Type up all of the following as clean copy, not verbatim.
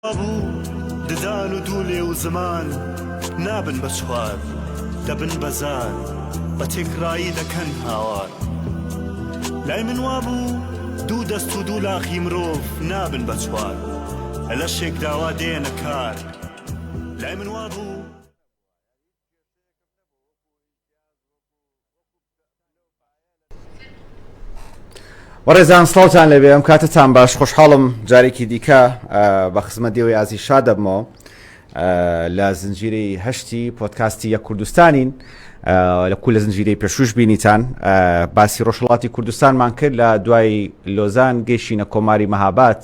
بوو ددان و دوو لێو و زمان نابن بە چوار دەبن بە زار بە تێکڕایی دەکەن هاوار لای من وابوو دوو دەست و دوو لاقی مرۆڤ نابن بە چوار لە لەشێکدا وا دێنە کار لای من وابوو. بەڕێزان سڵاوتان لێبێ ئەم کاتتان باش خۆشحاڵم جارێکی دیکە بە خزمەت دێوەی ئازی شاد دەبمەوە لە زنجیرەی هەشتی پۆتکاستی یەک کوردستانین لە کو لە زنجیرەی پێشوش بینیتان باسی ڕۆژهڵاتی کوردستانمان کرد لە دوای لۆزان گەیشینە کۆماری مەهابات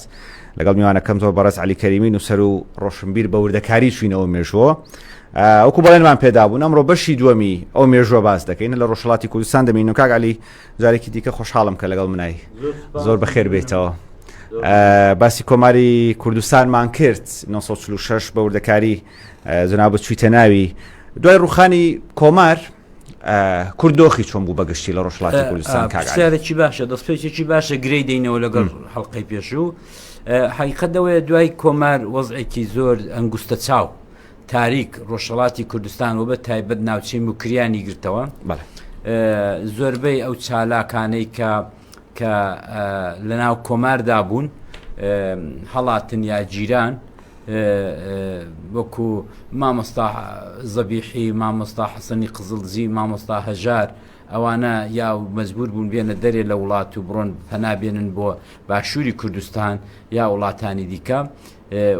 لەگەڵ میوانەکەم زۆر بەڕێز علی کەریمی نووسەر و ڕۆشنبیر بە وردەکاری چوینەوە مێژووە وەکو بەڵێنمان پێدابوون ئەمڕۆ بەشی دووەمی ئەو مێژووە باس دەکەین لە ڕۆژهەڵاتی کوردستان دەمین و کاک عەلی جارێکی دیکە خۆشحاڵم کە لەگەڵ منای زۆر بەخێر بێتەوە باسی کۆماری کوردستانمان کرد 1946 بە وردەکاری جناب چویتە ناوی دوای ڕوخانی کۆمار کورد دۆخی چۆن بوو بەگشتی لە ڕۆژهەڵاتی کوردستان کارێکی باشە دەستپێکێکی باشە گرەی دەینەوە لەگەڵ حڵلقەی پێشوو حقیقەت دەوەیە دوای کۆمار وەزعێکی زۆر ئەنگوستە چاو تاریک ڕۆژهەڵاتی کوردستان و بە تایبەت ناوچەی موکریانی گرتەوە زۆربەی ئەو چالاکانەی کە کە لە ناو کۆماردا بوون هەڵاتن یا گیران وەکو مامۆستا زەبیحی مامۆستا حەسەنی قزڵجی مامۆستا هەژار ئەوانە یا مەجبور بوون بێنە دەرێ لە وڵات و بڕۆن پەنا بێنن بۆ باشووری کوردستان یا وڵاتانی دیکە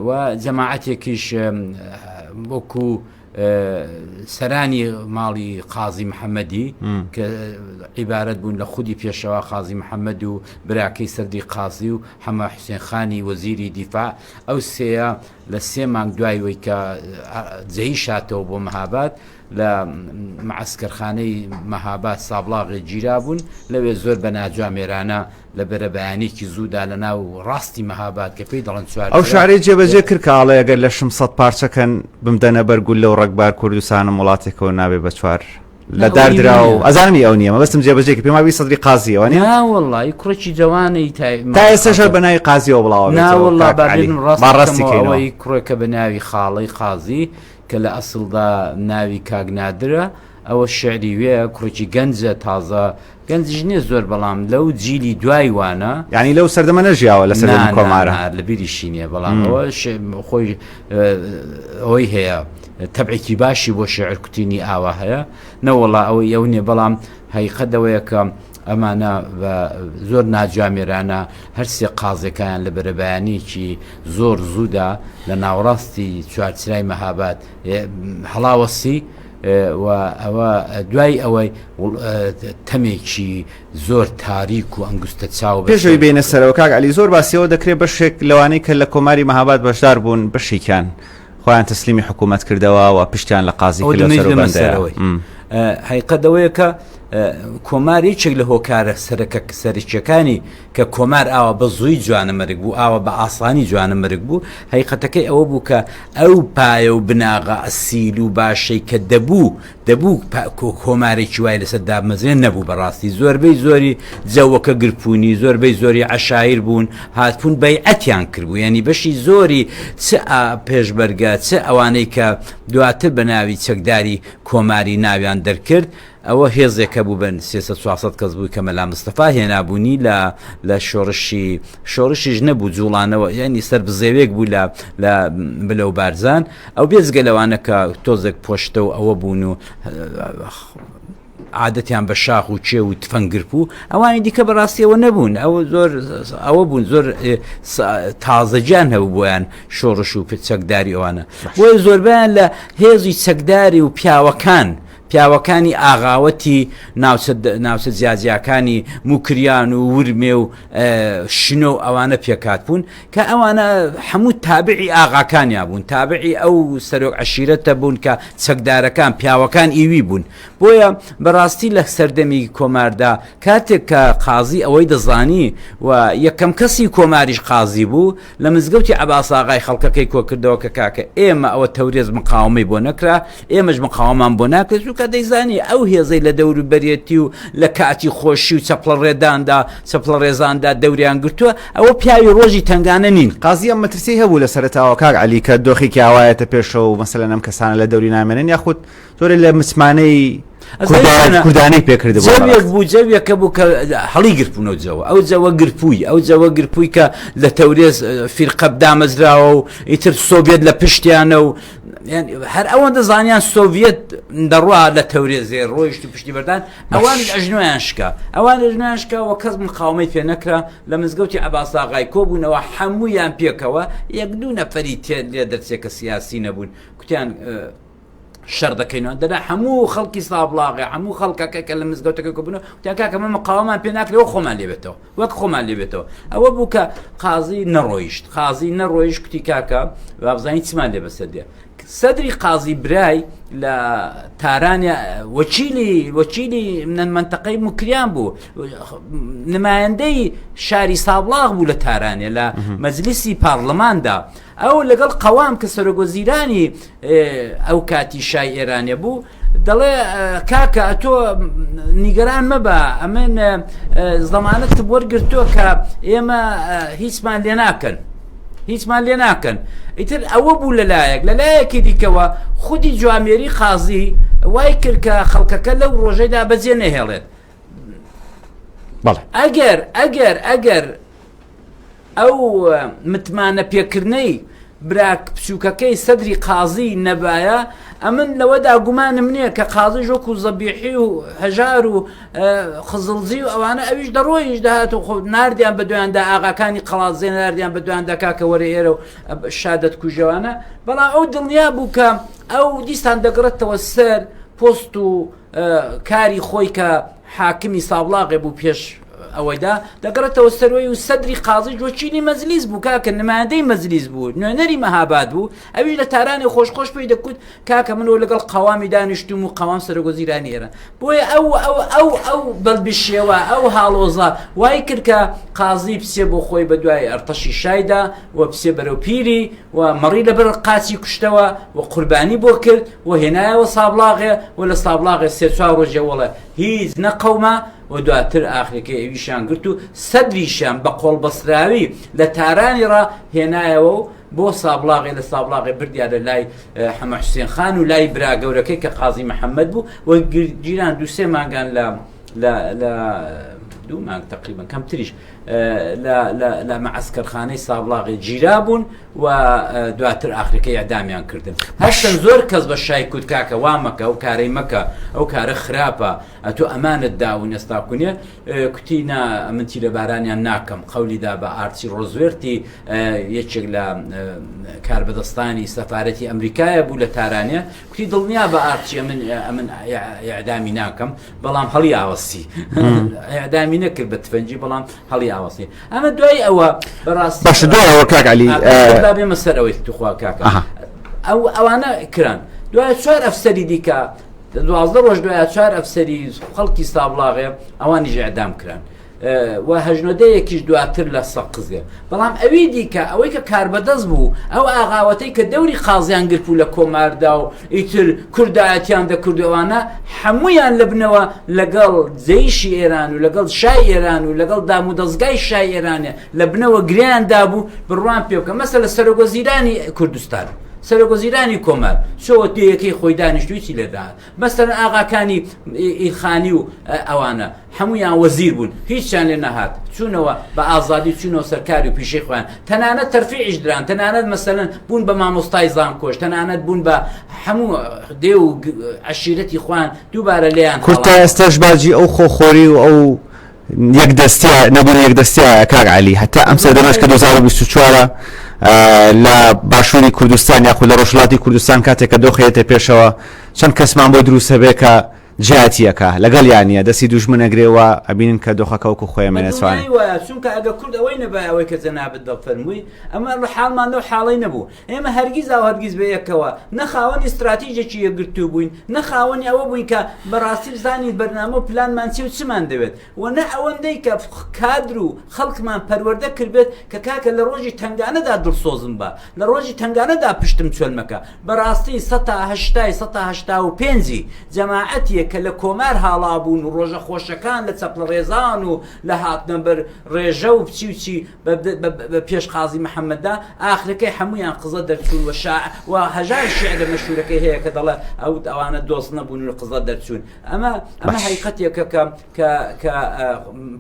و جەماعەتێکیش وەکو سەرانی ماڵی قازی محەممەدی کە عیبارەت بوون لە خودی پێشەوا قازی محەممەد و براکەی سەردی قازی و حەمە حوسێن خانی وەزیری دیفاع ئەو سێیە لە سێ مانگ دوای وەی کە جەیش هاتەوە بۆ مەهاباد لە معسکەرخانەی مەهاباد سابڵاغێ گیرابوون لەوێ زۆر بە ناجوامێرانە لە بەرەبەیانێکی زوودا لە ناو ڕاستی مەهاباد کە پێی دەڵێن چوار ئەو شعرەی جێبەجێ کرد کە ئاڵێ ئەگەر لەشم سەد پارچە کەن بمدەنە بەر گوللە و ڕەگبار کوردستانم وڵاتێکەوە نابێ بە چوار لە دار درا و ئەزانم ئی ئەو نییە مەبەستم جێبەجێ کرد پێم وابی سەدری قازییەوە نییە؟ نا وەڵڵا ئی کوڕێکی جەوانەی تا تا ئێستاش هەر بە ناوی قازیەوە بڵاوە نا بێتەوە وەڵڵا کاک با عەلی بێنم ڕاست با ڕاستی بکەمەوە کەینەوە ئەوەی کوڕێکە بە ناوی خاڵەی قازی کە لە ئەسڵدا ناوی کاک نادرە ئەوە شعری وێ کوڕێکی گەنجە تازە گەنجیش نیە زۆر بەڵام لەو جیلی دوای وانە. یانی لەو سەردەمە نەژیاوە لە سەردەمی کۆمارە. نا نا لە بیریشی نیە بەڵام ئەوە خۆی ئەوەی هەیە تەبعێکی باشی بۆ شعر کوتینی ئاوا هەیە نەوەڵا ئەوەی ئەو نیە بەڵام هەیقەت ئەوەیە کە ئەمانە بە زۆر ناجوامێرانە هەرسێ قازێکیان لە بەرەبەیانێکی زۆر زوودا لە ناوەڕاستی چوارچرای مەهاباد هەڵاوەسی و ئەوە دوای ئەوەی تەمێکی زۆر تاریک و ئەنگوستە چاو پێش ئەوەی بێینە سەرەوە کاک عەلی زۆر باسی ئەوە دەکرێت بەشێک لەوانەی کە لە کۆماری مەهاباد بەشدار بوون بەشێکیان خۆیان تەسلیمی حکوومەت کردەوە و پشتیان لە قازی کرد لەو سەروبەندەیە. حەقیقەت ئەوەیە کە کۆمار یەکێک لە هۆکارە سەرەکە سەرەکیەکانی کە کۆمار ئاوا بە زووی جوانەمەرگ بوو، ئاوا بە ئاسانی جوانەمەرگ بوو، هەقیقەتەکەی ئەوە بوو کە ئەو پایە و بناغە ئەسیل و باشەی کە دەبوو دەبوو کۆمارێکی وای لەسەر دابمەزرێن نەبوو بەڕاستی زۆربەی زۆری جەوەکە گرپوونی زۆربەی زۆری عەشایر بوون هاتبوون بەیعەتیان کردبوو یانی بەشی زۆری چ پێشمەرگە چ ئەوانەی کە دواتر بە ناوی چەکداری کۆماری ناویان دەرکرد ئەوە هێزێک هەبوو بە 300 400 کەس بوو کە مەلا مستەفا هێنابوونی لە لە شۆڕشی شۆڕشیش نەبوو جوڵانەوە یعنی سەر بزێوێک بوو لە لە بلەو بارزان ئەو بێجگە لەوانە کە تۆزێک پۆشتە و ئەوە بوون و عادەتیان بە شاخ و چێ و تفەنگ گرپوو ئەوانی دیکە بەڕاستیەوە نەبوون ئەوە زۆر ئەوە بوون زۆر تازەگیان هەبوو بۆیان شۆڕش و چەکداری ئەوانە بۆیە زۆربیان لە هێزی چەکداری و پیاوەکان پیاوەکانی ئاغاوەتی ناوچە ناوچە جیاجیاکانی موکریان و ورمێ و شنۆ و ئەوانە پێکات بوون کە ئەوانە هەموو تابعی ئاغاکانیان بوون تابعی ئەو سەرۆک عەشیرەتە بوون کە چەکدارەکان پیاوەکان ئیوی بوون بۆیە بەڕاستی لە سەردەمی کۆماردا کاتێک کە قازی ئەوەی دەزانی و یەکەم کەسی کۆماریش قازی بوو لە مزگەوتی عەباساغای خەڵکەکەی کۆکردەوە کە کاکە ئێمە ئەوە تەورێز مقاومەی بۆ نەکرا ئێمەش مقاوەمان بۆ ناکرێت چونکە. چونکە دەیزانی ئەو هێزەی لە دەوروبەرێتی و لە کاتی خۆشی و چەپڵە ڕێداندا چەپڵە ڕێزاندا دەوریان گرتووە ئەوە پیاوی ڕۆژی تەنگانە نین. قازی ئەم مەترسیەی هەبوو لە سەرەتاوە کاک عەلی کە دۆخێکی ئاوایەتە پێشەوە و مەسەلەن ئەم کەسانە لە دەوری نامێنن یاخود زۆرێ لە متمانەی کوردانەی پێکردبوو جەوێک بوو جەوێکە بوو کە هەڵی گرتبوونەوە جەوە ئەو جەوە گرپووی ئەو جەوە گرپووی کە لە تەورێز فیرقە دامەزراوە و ئیتر سۆڤێت لە پشتیانە و هەر ئەوەندە زانیان سۆڤێت دەڕوا لە تەورێزێ ڕۆیشت و پشتی بەردان ئەوانیش ئەژنۆیان شکا ئەوان ئەژنۆیان شکا و کەس مقاومەی پێ نەکرا لە مزگەوتی عەباساغای کۆبوونەوە هەموویان پێکەوە یەک دوو نەفەری تێ لێ دەرچێ کە سیاسی نەبوون کوتیان شەر دەکەینەوە دەنا هەموو خەڵکی سابڵاغێ هەموو خەڵکەکە کە لە مزگەوتەکە کۆبوونەوە وتیان کاکە مە مقاوەمان پێ ناکرێ وەک خۆمان لێ بێتەوە وەک خۆمان لێ بێتەوە ئەوە بوو کە قازی نەڕۆیشت قازی نەڕۆیشت کوتی کاکە وابزانین چمان لێ بەسەر دێ سەدری قازی برای لە تاران وەکیلی وەکیلی منتەقەی مکریان بوو نمایندەی شاری سابڵاغ بوو لە تارانێ لە مەجلیسی پارلماندا ئەو لەگەڵ قەوام کە سەرۆکوەزیرانی ئەو کاتی شای ئێرانێ بوو دەڵێ کاکە ئەتۆ نیگەران مەبە ئەمن زەمانەت وەرگرتووە کە ئێمە هیچمان لێ ناکەن هیچمان لێ ناکەن ئیتر ئەوە بوو لەلایەک لەلایەکی دیکەوە خودی جوامێری قازی وای کرد کە خەڵکەکە لەو ڕۆژەیدا بەجێ نەهێڵێت ئەگەر ئەگەر ئەگەر ئەو متمانە پێکردنەی برا بچووکەکەی سەدری قازی نەبایە، ئەمن لەوەدا گومانم نییە کە قازیش وەکو زەبیحی و هەژار و خزڵزی و ئەوانە ئەویش دەڕۆیش دەهات و خۆ ناردیان بە دوایاندا ئاغاکانی قەڵادزێ ناردیان بە دوایاندا کاکە وەرە ئێرە و شادەت کوژەوانە بەڵام ئەو دڵنیا بوو کە ئەو دیسان دەگڕێتەوە سەر پۆست و کاری خۆی کە حاکمی سابڵاغێ بوو پێش ئەوەیدا دەگەڕێتەوە سەرۆی و سەدری قازی وەکیلی مەجلیس بوو کاکە نمایندەی مەجلیس بوو نوێنەری مەهاباد بوو ئەویش لە تارانی خۆش خۆش پێی دەکوت کاکە منەوە لەگەڵ قەوامی دانیشتوم و قەوام سەرۆک وەزیرانی ئێران بۆیە ئەو ئەو ئەو ئەو بەلبشێوە ئەو هاڵۆزە وای کرد کە قازی بچێ بۆ خۆی بە دوای ئەرتەشی شایدا و بچێ بەرەو پیری و مەڕی لەبەر قاچی کوشتەوە و قوربانی بۆ کرد و هێنایەوە سابڵاغێ و لە سابڵاغێ سێ چوار ڕۆژێ وەڵە هیچ نەقەوما و دواتر ئاخرەکەی ئەویشیان گرت و سەدریشیان بە قۆڵبەستراوی لە تارانی ڕا هێنایەوە و بۆ سابڵاغێ لە سابڵاغێ بردیانە لای حەمە حوسێن خان و لای برا گەورەکەی کە قازی محەممەد بوو و گیران دوو سێ مانگان لە لە لە دوو مانگ تقریبا کەمتریش لە لە لە مەعسکەرخانەی سابڵاغێ گیرا بوون و دواتر ئاخرەکەی ئەدامیان کردن هەشتن زۆر کەس بە شای کوت کاکە وا مەکە ئەو کارەی مەکە ئەو کارە خراپە ئەتۆ ئەمانت داون ئێستا کونێ کوتی نا ئەمن تیرەبارانیان ناکەم قەولی دا بە ئارچی ڕۆزوێرتی یەکێک لە کاربەدەستانی سەفارەتی ئەمریکایە بوو لە تارانێ کوتی دڵنیا بە ئارچی ئەمن ئەمن ئیعدامی ناکەم بەڵام هەڵی ئاوەسی ئیعدامی نەکرد بە تفەنجی بەڵام هەڵی ئاوەسی ئەمە دوای ئەوە بەڕاستی باشە دوای ئەوە کاک عەلی با بێمە سەر ئەوەی توخوا کاکە ئەو ئەوانە کران دوای چوار ئەفسەری دیکە 12 ڕۆژ دوای چوار ئەفسەری خەڵکی سابڵاغێ ئەوانیش ئەدام کران و هەژنۆدەیەکیش دواتر لە سەقزێ بەڵام ئەوی دیکە ئەوەی کە کاربەدەست بوو ئەو ئاغاوەتەی کە دەوری قازیان گرت و لە کۆماردا و ئیتر کوردایەتیان دەکرد و ئەوانە هەمویان لە بنەوە لەگەڵ جەیشی ئێران و لەگەڵ شای ئێران و لەگەڵ دام و دەستگای شای ئێرانێ لە بنەوە گریان دابوو بڕوان پێ بکە مەسە لە سەرۆک وەزیرانی کوردستان سەرۆک وەزیرانی کۆمار چۆوە دێیەکەی خۆی دانیشتووی چی لێداهات مەسەلەن ئاغاکانی ئیلخانی و ئەوانە هەمویان وەزیر بوون هیچیان لێ نەهات چوونەوە بە ئازادی چوونەوە سەرکاری و پیشەی خۆیان تەنانەت تەرفیعیش دران تەنانەت مەسەلەن بوون بە مامۆستای زانکۆش تەنانەت بوون بە هەموو دێ و عەشیرەتی خۆیان دووبارە لێیان کورد تا ئێستاش باجی ئەو خۆخۆری و ئەو یەکدەستیە نەبوونی یەکدەستیە کاک عەلی هەتا ئەم سەردەمەش کە 2024 لە باشووری کوردستان یاخود لە ڕۆژهەڵاتی کوردستان کاتێک کە دۆخێتە پێشەوە چەند کەسمان بۆ دروست هەبێ کە جیاتیەکە لەگەڵیان نییە دەستی دوژمن ئەگرێ و ئەبینن کە دۆخەکە وەکو خۆی ئەمێنێتوانێ. بەدڵنیایی وایە چونکە ئەگە کورد ئەوەی نەبایە ئەوەی کە جەنابت دەفەرمووی ئەمە حاڵمان لەو حاڵەی نەبوو ئێمە هەرگیز ئاو هەرگیز بە یەکەوە نە خاوەنی ستراتیژێکی یەکگرتوو بووین نە خاوەنی ئەوە بووین کە بەڕاستی بزانین بەرنامە و پلانمان چی و چمان دەوێت و نە ئەوەندەی کە کادر و خەڵکمان پەروەردە کردبێت کە کاکە لە ڕۆژی تەنگانەدا دڵسۆزم بە لە ڕۆژی تەنگانەدا پشتم چۆل مەکە بەڕاستی سەتا هەشتای سەتا هەشتا و پێنجی جەماعەتیە کە لە کۆمار هاڵابوون و ڕۆژە خۆشەکان لە چەپڵەڕێزان و لە هاتنە بەر ڕێژە و چی و چی بە پێش قازی محەممەددا ئاخرەکەی هەمویان قزە دەرچوون و شاع و هەژار شعرە مەشهورەکەی هەیە کە دەڵێ ئەو ئەوانە دۆست نەبوون و قزە دەرچوون ئەمە ئەمە هەیقەتێکە کە کە کە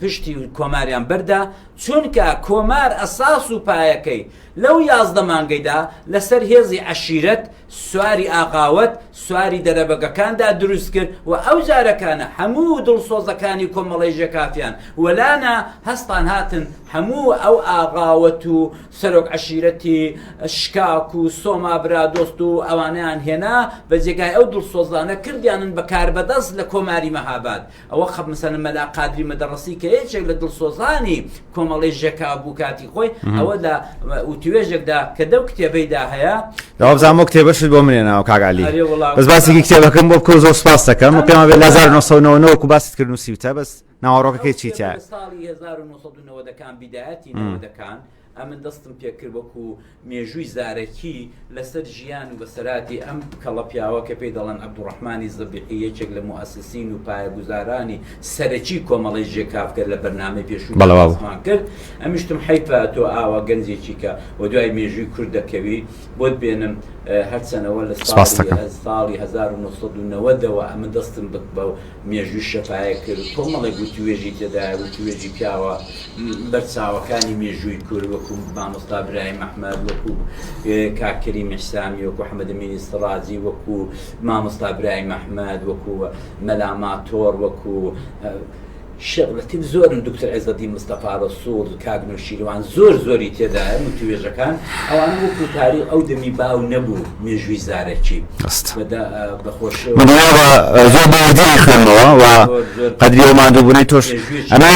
پشتی کۆماریان بەردا چونکە کۆمار ئەساس و پایەکەی لەو 11 مانگەیدا لەسەر هێزی عەشیرەت سواری ئاغاوەت سواری دەرەبەگەکاندا دروست کرد و ئەو جارەکانە هەموو دڵسۆزەکانی کۆمەڵەی ژێکافیان وەلانا هەستان هاتن هەموو ئەو ئاغاوەت و سەرۆک عەشیرەتی شکاک و سۆما برادۆست و ئەوانەیان هێنا بە جێگای ئەو دڵسۆزانە کردیانن بە کاربەدەست لە کۆماری مەهاباد ئەوە خەپ مەسەلەن مەلا قادری مەدەڕەسی کە یەکێک لە دڵسۆزانی کۆمەڵەی ژێکا بوو کاتی خۆی ئەوە لە وتوێژێکدا کە دەو کتێبەیدا هەیە داوابزانم ئەو کتێبەشت بۆ منێناوە کاک عەلی بەس باسێکی کتێبەکەم بۆ بکە و زۆر سپاس دەکەم و پێم وابێ لە 1999 وەکو باست کرد نووسیوتە بەس ناوەڕۆکەکەی چی تایە؟ ساڵی 1990 کان بیدایەتی نەوەدەکان ئەمن دەستم پێکرد وەکو مێژووی زارەکی لەسەر ژیان و بەسەراتی ئەم کەڵە پیاوە کە پێی دەڵێن عەبدوڕەحمانی زەبیحی یەکێک لە موئەسسین و پایەگوزارانی سەرەکی کۆمەڵەی ژێکافکە لە بەرنامەی پێشوو بەڵێ وابوو. باسمان کرد ئەمیشتم حەیفە تۆ ئاوا گەنجێکی کە وەدوای مێژووی کورد دەکەوی بۆت بێنم هەرچەنەوە لە سپاست ساڵی دەکەم. ساڵی 1990 ەوە ئەمن دەستم بە بە مێژووی شەفایە کرد کۆمەڵێک وتوێژی تێدایە وتوێژی پیاوە بەرچاوەکانی مێژووی کورد وەکو مامۆستا برایم ئەحمەد وەکو کاک کەریم حسامی وەکو حەمەدەمینی سڕاجی وەکو مامۆستا برایم ئەحمەد وەکو مەلا ماتۆڕ وەکو شێخ لەتیف زۆرن دکتۆر عێزەدین مستەفا ڕەسوڵ کاک نەوشیروان زۆر زۆری تێدایە وتوێژەکان ئەوانە وەکو تاریخ ئەو دەمی باو نەبوو مێژووی زارەکی بەخۆشیەوە من دڵنیابە زۆر بە وردی خوێندمەوە و قەدری ئەو ماندووبوونەی تۆش ئەمە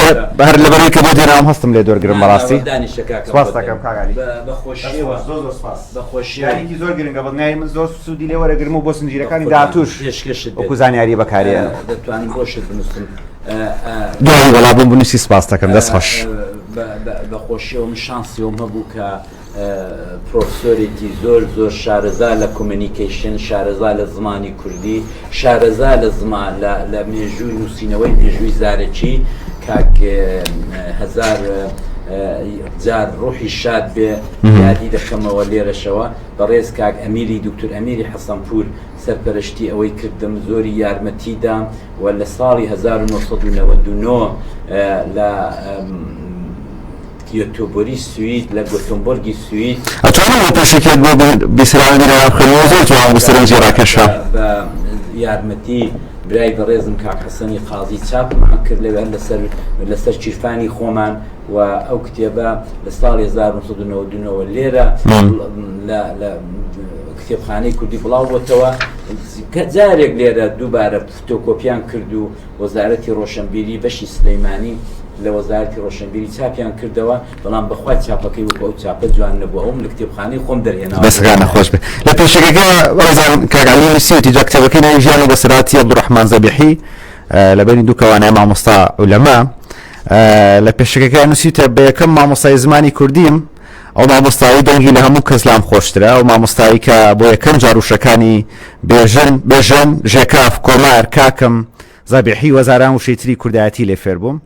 هەر لەبەرەی کە بۆ دێناوم هەستم لێ دۆرگرم بەڕاستی دانیشە کاکە سپاس دەکەم کاک عەلی بەخۆشیەوە زۆر زۆر سپاس بەخۆشیەوە یاریکی زۆر گرنگە بەڵنیایی من زۆر سوودی لێ وەرەگرم و بۆ زنجیرەکانی داهاتووش پێشکەشت وەکو زانیاری بەکارێنم دەتوانم بۆشت بنووسم دوایی وەڵا بۆم بنووسی سپاس دەکەم دەست خۆش. بەخۆشیەوە من شانسی ئەوم هەبوو کە پرۆفسۆرێکی زۆر زۆر شارەزا لە کۆمەنیکەیشن شارەزا لە زمانی کوردی شارەزا لە زمان لە مێژووی نووسینەوەی مێژووی زارەکی کاک هەزار جار ڕوحی شاد بێ یادی دەکەمەوە لێرەشەوە بەڕێز کاک ئەمیری دکتور ئەمیری حەسەنپوور سەرپەرشتی ئەوەی کردم زۆری یارمەتی دام و لە ساڵی 1999 لە یۆتۆبۆری سوید لە گۆتۆمبۆرگی سوید ئەتوانم بۆ پێشەکیت بۆ بیسەرانی لەوان بخوێنمەوە زۆر جوان بوو سەرنجی ڕاکێشا. بە یارمەتی برای بەڕێزم کاک حەسەنی قازی چاپمان کرد لەوێ لەسەر لەسەر چیرفانی خۆمان و ئەو کتێبە لە ساڵی 1999 لێرە لە لە کتێبخانەی کوردی بڵاو بۆتەوە کە جارێک لێرە دووبارە فتۆکۆپیان کرد و وەزارەتی ڕۆشنبیری بەشی سلەیمانی لە وەزارەتی ڕۆشنبیری چاپیان کردەوە بەڵام بەخوای چاپەکەی وەکو ئەو چاپە جوان نەبوو ئەوم لە کتێبخانەی خۆم دەرهێناوە. دەستەکان نەخۆش بێ لە پێشەکەکە بەڕێزان کاک عەلی نووسیویەتی جا کتێبەکەی ناوی ژیان و بەسەرهاتی عەبدولڕەحمان زەبیحی لە بەینی دوو کەوانەیە مامۆستا عولەما لە پێشەکەکە نووسیوتە بە یەکەم مامۆستای زمانی کوردیم ئەو مامۆستایی دەنگی لە هەموو کەس لام خۆشترە ئەو مامۆستایی کە بۆ یەکەم جار وشەکانی بێژن بێژەن ژێکاف کۆمار کاکم زەبیحی وەزاران وشەی تری کوردایەتی لێ فێر بووم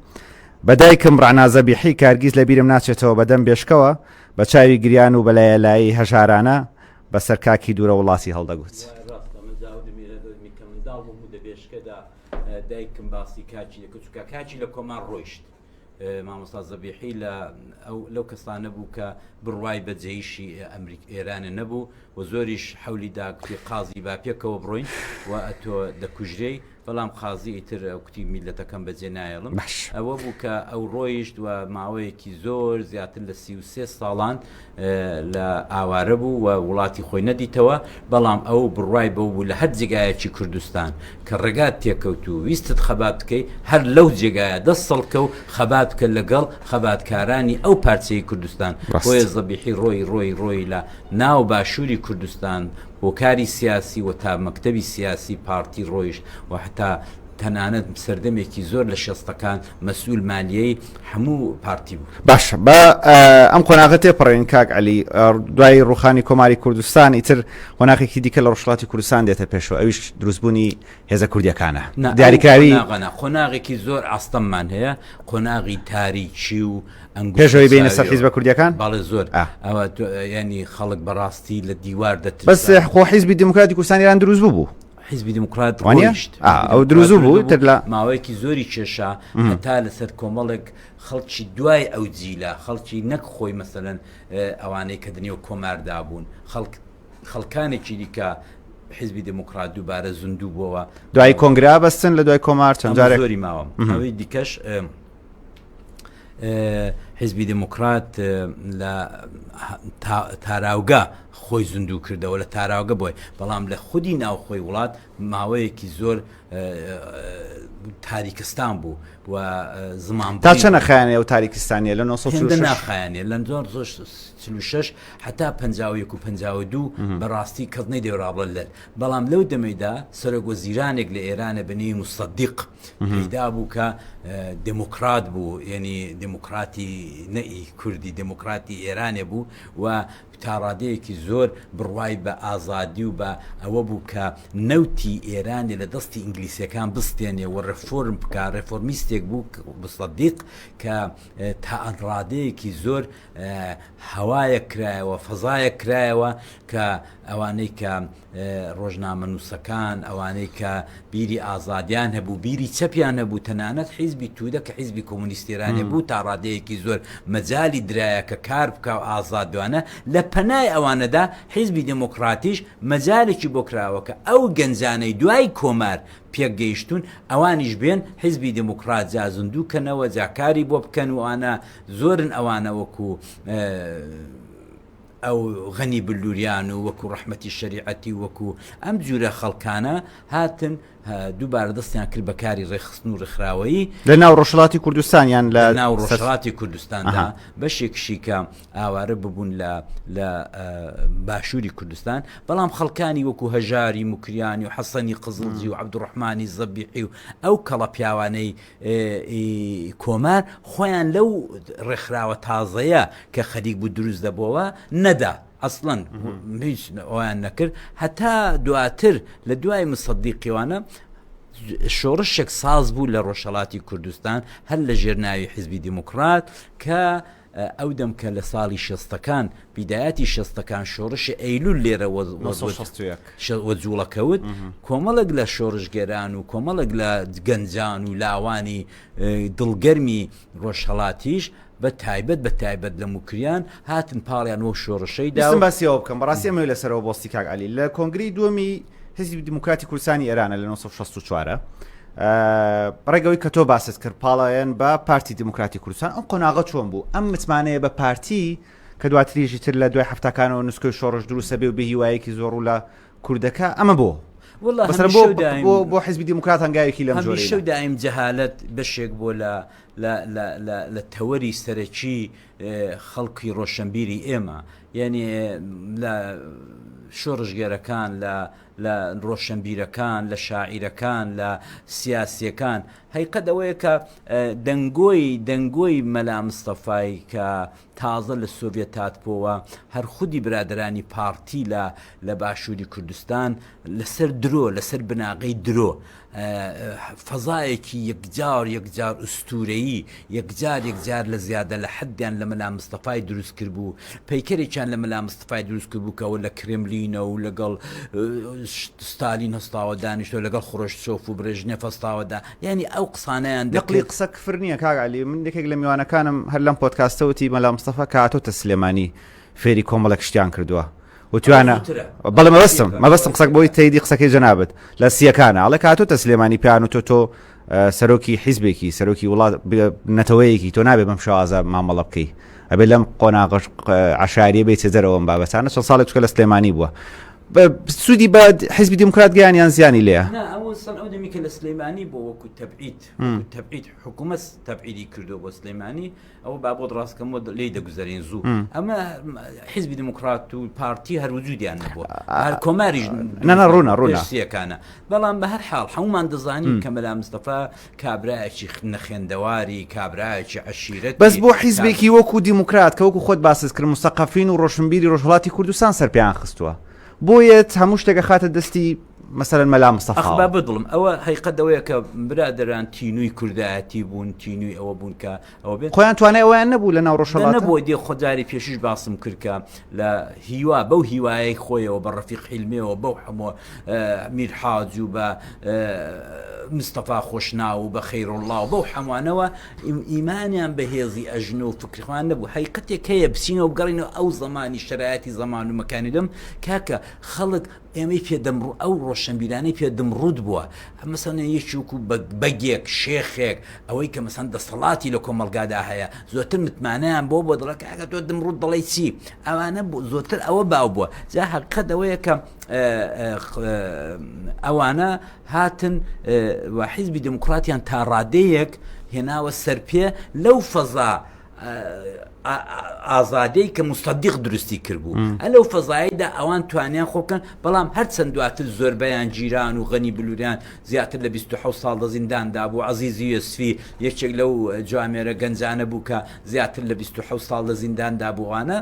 بە دایکم ڕەعنا زەبیحی کە هەرگیز لە بیرم ناچێتەوە بە دەم بێشکەوە بە چاوی گریان و بە لایەلایەی هەژارانە بە سەر کاکی دوورە وڵاتی هەڵدەگوت. ڕاستە من داودم کە منداڵ بووم و دە بێشکەدا دایکم باسی کاکی دەکرد چونکە کاکی لە کۆمار ڕۆیشت مامۆستا زەبیحی لە ئەو لەو کەسانە بوو کە بڕوای بە جەیشی ئەمریک ئێرانە نەبوو و زۆریش حەولی دا کوتی قازی با پێکەوە بڕۆین و ئەتۆ دەکوژرێی. بەڵام قازی ئیتر کوتی میللەتەکەم بەجێ نایەڵم. باش. ئەوە بوو کە ئەو ڕۆیشت و ماوەیەکی زۆر زیاتر لە 33 ساڵان لە ئاوارە بوو و وڵاتی خۆی نەدیتەوە، بەڵام ئەو بڕوای بەو بوو لە هەر جێگایەکی کوردستان کە ڕێگات تێکەوت و ویستت خەبات بکەی هەر لەو جێگایە دەست سڵکە و خەبات بکە لەگەڵ خەباتکارانی ئەو پارچەی کوردستان. بۆیە زەبیحی ڕۆی ڕۆی ڕۆی لە ناو باشووری کوردستان بۆ کاری سیاسی و تا مەکتەبی سیاسی پارتی ڕۆیشت و هەتا تەنانەت سەردەمێکی زۆر لە شێستەکان مەسئول مالیەی هەموو پارتی بوو. باشە با ئەم قۆناغە تێپەڕێین کاک عەلی، دوای ڕووخانی کۆماری کوردستان ئیتر قۆناغێکی دیکە لە ڕۆژهەڵاتی کوردستان دێتە پێشەوە ئەویش دروستبوونی هێزە کوردیەکانە. نا ئەو دیاریکراوی قۆناغە نا، قۆناغێکی زۆر ئاستەممان هەیە، قۆناغی تاریکی و پێش ئەوەی بێینە سەر حیزبە کوردیەکان؟ بەڵێ زۆر. ئەوە یانی خەڵک بەڕاستی لە دیوار دەترسا. بەس خۆ حیزبی دیموکراتی کوردستانی ئێران دروست بوو بوو. حیزبی دیموکرات ڕۆیشت. ئەو دروست بوو تر لە ماوەیەکی زۆری کێشا هەتا لەسەر کۆمەڵێک خەڵکی دوای ئەو جیلە خەڵکی نەک خۆی مەسەلەن ئەوانەی کە دنێو کۆماردا بوون خەڵک خەڵکانێکی دیکە حیزبی دیموکرات دووبارە زیندوو بووەوە. دوای کۆنگرە بەستن لە دوای کۆمار چەند جارێک زۆری ماوە ئەوەی دیکەش حیزبی دێموکرات لە تاراوگە خۆی زیندوو کردەوە لە تاراوگە بۆی بەڵام لە خودی ناوخۆی وڵات ماوەیەکی زۆر تاریکستان بوو و زمان تا چەنە خایانێ و تاریکستانیە لە 1946 ناخایانێ لە 1946 حتا 51 و 52 بەڕاستی کەس نەیدەوێرا بڵێ لەل بەڵام لەو دەمەیدا سەرۆک وەزیرانێک لە ئێرانە بە نێوی موسەدیق پەیدا بوو کە دێموکرات بوو، یەنی دێموکراتی نە ئی کوردی، دێموکراتی ئێرانێ بوو و تا ڕادەیەکی زۆر بڕوای بە ئازادی و بە ئەوە بوو کە نەوتی ئێرانێ لە دەستی ئینگلیسیەکان بستێنێ و ڕێفۆرم بکا، ڕێفۆرمیستێک بوو موسەدیق کە تا ڕادەیەکی زۆر هەوایەک کرایەوە، فەزایەک کرایەوە کە ئەوانەی کە ڕۆژنامەنووسەکان، ئەوانەی کە بیری ئازادیان هەبوو، بیری چەپیان هەبوو، تەنانەت حیزبی توودە کە حیزبی کۆمۆنیستی ئێرانێ بوو تا ڕادەیەکی زۆر مەجالی درایە کە کار بکا و ئازادانە، لە پەنای ئەوانەدا حیزبی دێمۆکڕاتیش مەجالێکی بۆ کراوە کە ئەو گەنجانەی دوای کۆمار پێک گەیشتوون ئەوانیش بێن حیزبی دێمۆکڕات جا زیندوو کەنەوە جا کاری بۆ بکەن و ئەوانە زۆرن ئەوانە وەکوو ئەو غەنی بلوریان و وەکو ڕەحمەتی شەریعەتی و وەکو ئەم جورە خەڵکانە هاتن دووبارە دەستیان کرد بە کاری ڕێکخستن و ڕێکخراوەیی. لە ناو ڕۆژهەڵاتی کوردستان یان لە ناو ڕۆژهەڵاتی کوردستاندا بەشێکشی کە ئاوارە ببوون لە لە باشووری کوردستان بەڵام خەڵکانی وەکو هەژاری موکریانی و حەسەنی قزڵجی و عەبدوڕەحمانی زەبیحی و ئەو کەڵە پیاوانەی ی کۆمار خۆیان لەو ڕێکخراوە تازەیە کە خەریک بوو دروست دەبۆوە نەدا ئەسڵەن هیچ ئەویان نەکرد هەتا دواتر لە دوای مسەدیقیوانە شۆڕشێک ساز بوو لە ڕۆژهڵاتی کوردستان هەر لە ژێر ناوی حیزبی دیموکرات کە ئەو دەم کە لە ساڵی شەستەکان، بیدایەتی شەستەکان شۆڕشی ئەیلول لێرە وە جوڵە کەوت، کۆمەڵێک لە شۆڕشگێران و کۆمەڵێک لە گەنجان و لاوانی دڵگەرمی ڕۆژهەڵاتیش بە تایبەت بە تایبەت لە موکریان هاتن پاڵیان وەو شۆڕشەی دا. ویستم باسی ئەوە بکەم، بەڕاستی ئەمەوێ لەسەرەوە بۆستی کاک عەلی، لە کۆنگرەی دووەمی حیزبی دیموکراتی کوردستانی ئێرانە لە 1964 ڕێک ئەوەی کە تۆ باست کرد پاڵایەن بە پارتی دیموکراتی کوردستان ئەم قۆناغە چۆن بوو ئەم متمانەیە بە پارتی کە دواتریشی تر لە دوای هەفتاکانەوە نسکۆی شۆڕش دروستە بێ و بێ هیوایەکی زۆر ڕوو لە کوردەکە ئەمە بۆ والله بەسەر بۆ هەمیشە و دایم بۆ بۆ حیزبی دیموکرات هەنگاوێکی لەم جۆرەی هەمیشە و دایم جەهالەت بەشێک بۆ لە لە لە لە لە تەوەری سەرەکی خەڵکی ڕۆشنبیری ئێمە یعنی لە شۆڕشگێرەکان لە لە ڕۆشنبیرەکان، لە شاعیرەکان، لە سیاسییەکان، هەیقەت ئەوەیە کە دەنگۆی دەنگۆی مەلا مستەفای کە تازە لە سۆڤیەت هاتبۆوە، هەر خودی برادەرانی پارتی لە لە باشووری کوردستان لەسەر درۆ، لەسەر بناغەی درۆ فەزایەکی یەکجار یەکجار ئوستوورەیی، یەکجار یەکجار لە زیادە لە حەدیان لە مەلا مستەفای دروست کردبوو، پەیکەرێکیان لە مەلا مستەفای دروست کردبوو کە ئەوە لە کرێملینە و لەگەڵ ستالین هەستاوە دانیشتووە، لەگەڵ خرۆشچۆف و برێژنێف هەستاوە دا، یانی ئەو قسانەیان نەقلی دەکرد. قسە کفر نییە کاک عەلی، من یەکێک لە میوانەکانم هەر لەم پۆدکاستە وتی مەلا مستەفا کە هاتۆتە سلێمانی فێری کۆمەڵێک شتیان کردووە. وتوانە بەڵێ مەبەستم مەبەستم قسەک بۆی تەیدی قسەکەی جەنابت لە سیەکانە ئەڵێ کاتۆتە سلێمانی پیان و تۆ تۆ سەرۆکی حیزبێکی سەرۆکی وڵات نەتەوەیەکی تۆ نابێ بەم شێوازە مامەڵە بکەی ئەبێ لەم قۆناغش عشاریە بێتە دەرەوە ئەم بابەتانە چەند ساڵێک چکە لە سلێمانی بووە سوودی بە حیزبی دیموکرات گەیان یان زیانی لێە ئەو دەمی کە لە سلەیمانی بۆ وەکو تەبعید تەبعید حکوومەت تەبعیدی کردو بۆ سلەیمانی ئەوە با بۆت ڕاستکەم و لێی دەگوزەرین زوو ئەمە حیزبی دیموکرات و پارتی هەر وجودیان نەبووە هەر کۆماریش نەنا ڕوونە ڕوونە سیەکانە بەڵام بە هەر حاڵ هەمومان دەزانین کە مەلا مستەفا کابرایەکی نەخێندەواری کابرایەکی عەشیرەت بەس بۆ حیزبێکی وەکو دیموکرات کە وەکو خۆت باست کرد موسەقەفین و ڕۆشنبیری ڕۆژهەڵاتی کوردستان سەرپێیان خستووە بۆیەت هەموو شتێک ئەخاتە دەستی مەسەلەن مەلا مستەفا. ئەخ با بدڵم ئەوە هەیقەت ئەوەیە کە برادەران تینووی کوردایەتی بوون تینووی ئەوە بوون کە ئەوە بێت خۆیان توانای ئەویان نەبوو لە ناو ڕۆژهەڵات نەبوو دێ خۆ جاری پێشیش باسم کرد کە لە هیوا بەو هیوایەی خۆیەوە بە ڕەفیق حیلمێەوە بەو هەموو میر حاج و بە مستەفا خۆشناو و بە خەیروڵڵا و بەو حەموانەوە ئیمانیان بە هێزی ئەژنۆ و فکری خۆیان نەبوو هەیقەتێک هەیە بچینەوە بگەڕینەوە ئەو زەمانی شەرایەتی زەمان و مەکانی دەم کاکە خەڵک ئێمەی پێ دەمڕوو ئەو ڕۆشنبیرانەی پێ دمڕوت بووە مەسەن یەکی وەکو بەگێک شێخێک ئەوەی کە مەسەن دەسەڵاتی لە کۆمەڵگادا هەیە زۆرتر متمانەیان بۆ بۆ دەڵێ کاکە تۆ دمڕوت دەڵێی چی ئەوانە زۆرتر ئەوە باو بووە جا حەقیقەت ئەوەیە کە ئەوانە هاتن و حیزبی دموکراتیان تا ڕادەیەک هێناوە سەرپێ لەو فەزا ئازادەی کە مستەدیق دروستی کردبوو ئەلەو فەزایدا ئەوان توانیان خۆ بکەن بەڵام هەرچەند دواتر زۆربەیان گیران و غەنی بلوریان زیاتر لە 26 ساڵ لە زینداندا بوو عەزیزی یوسفی یەکێک لەو جوامێرە گەنجانە بوو کە زیاتر لە 26 ساڵ لە زینداندا بووانە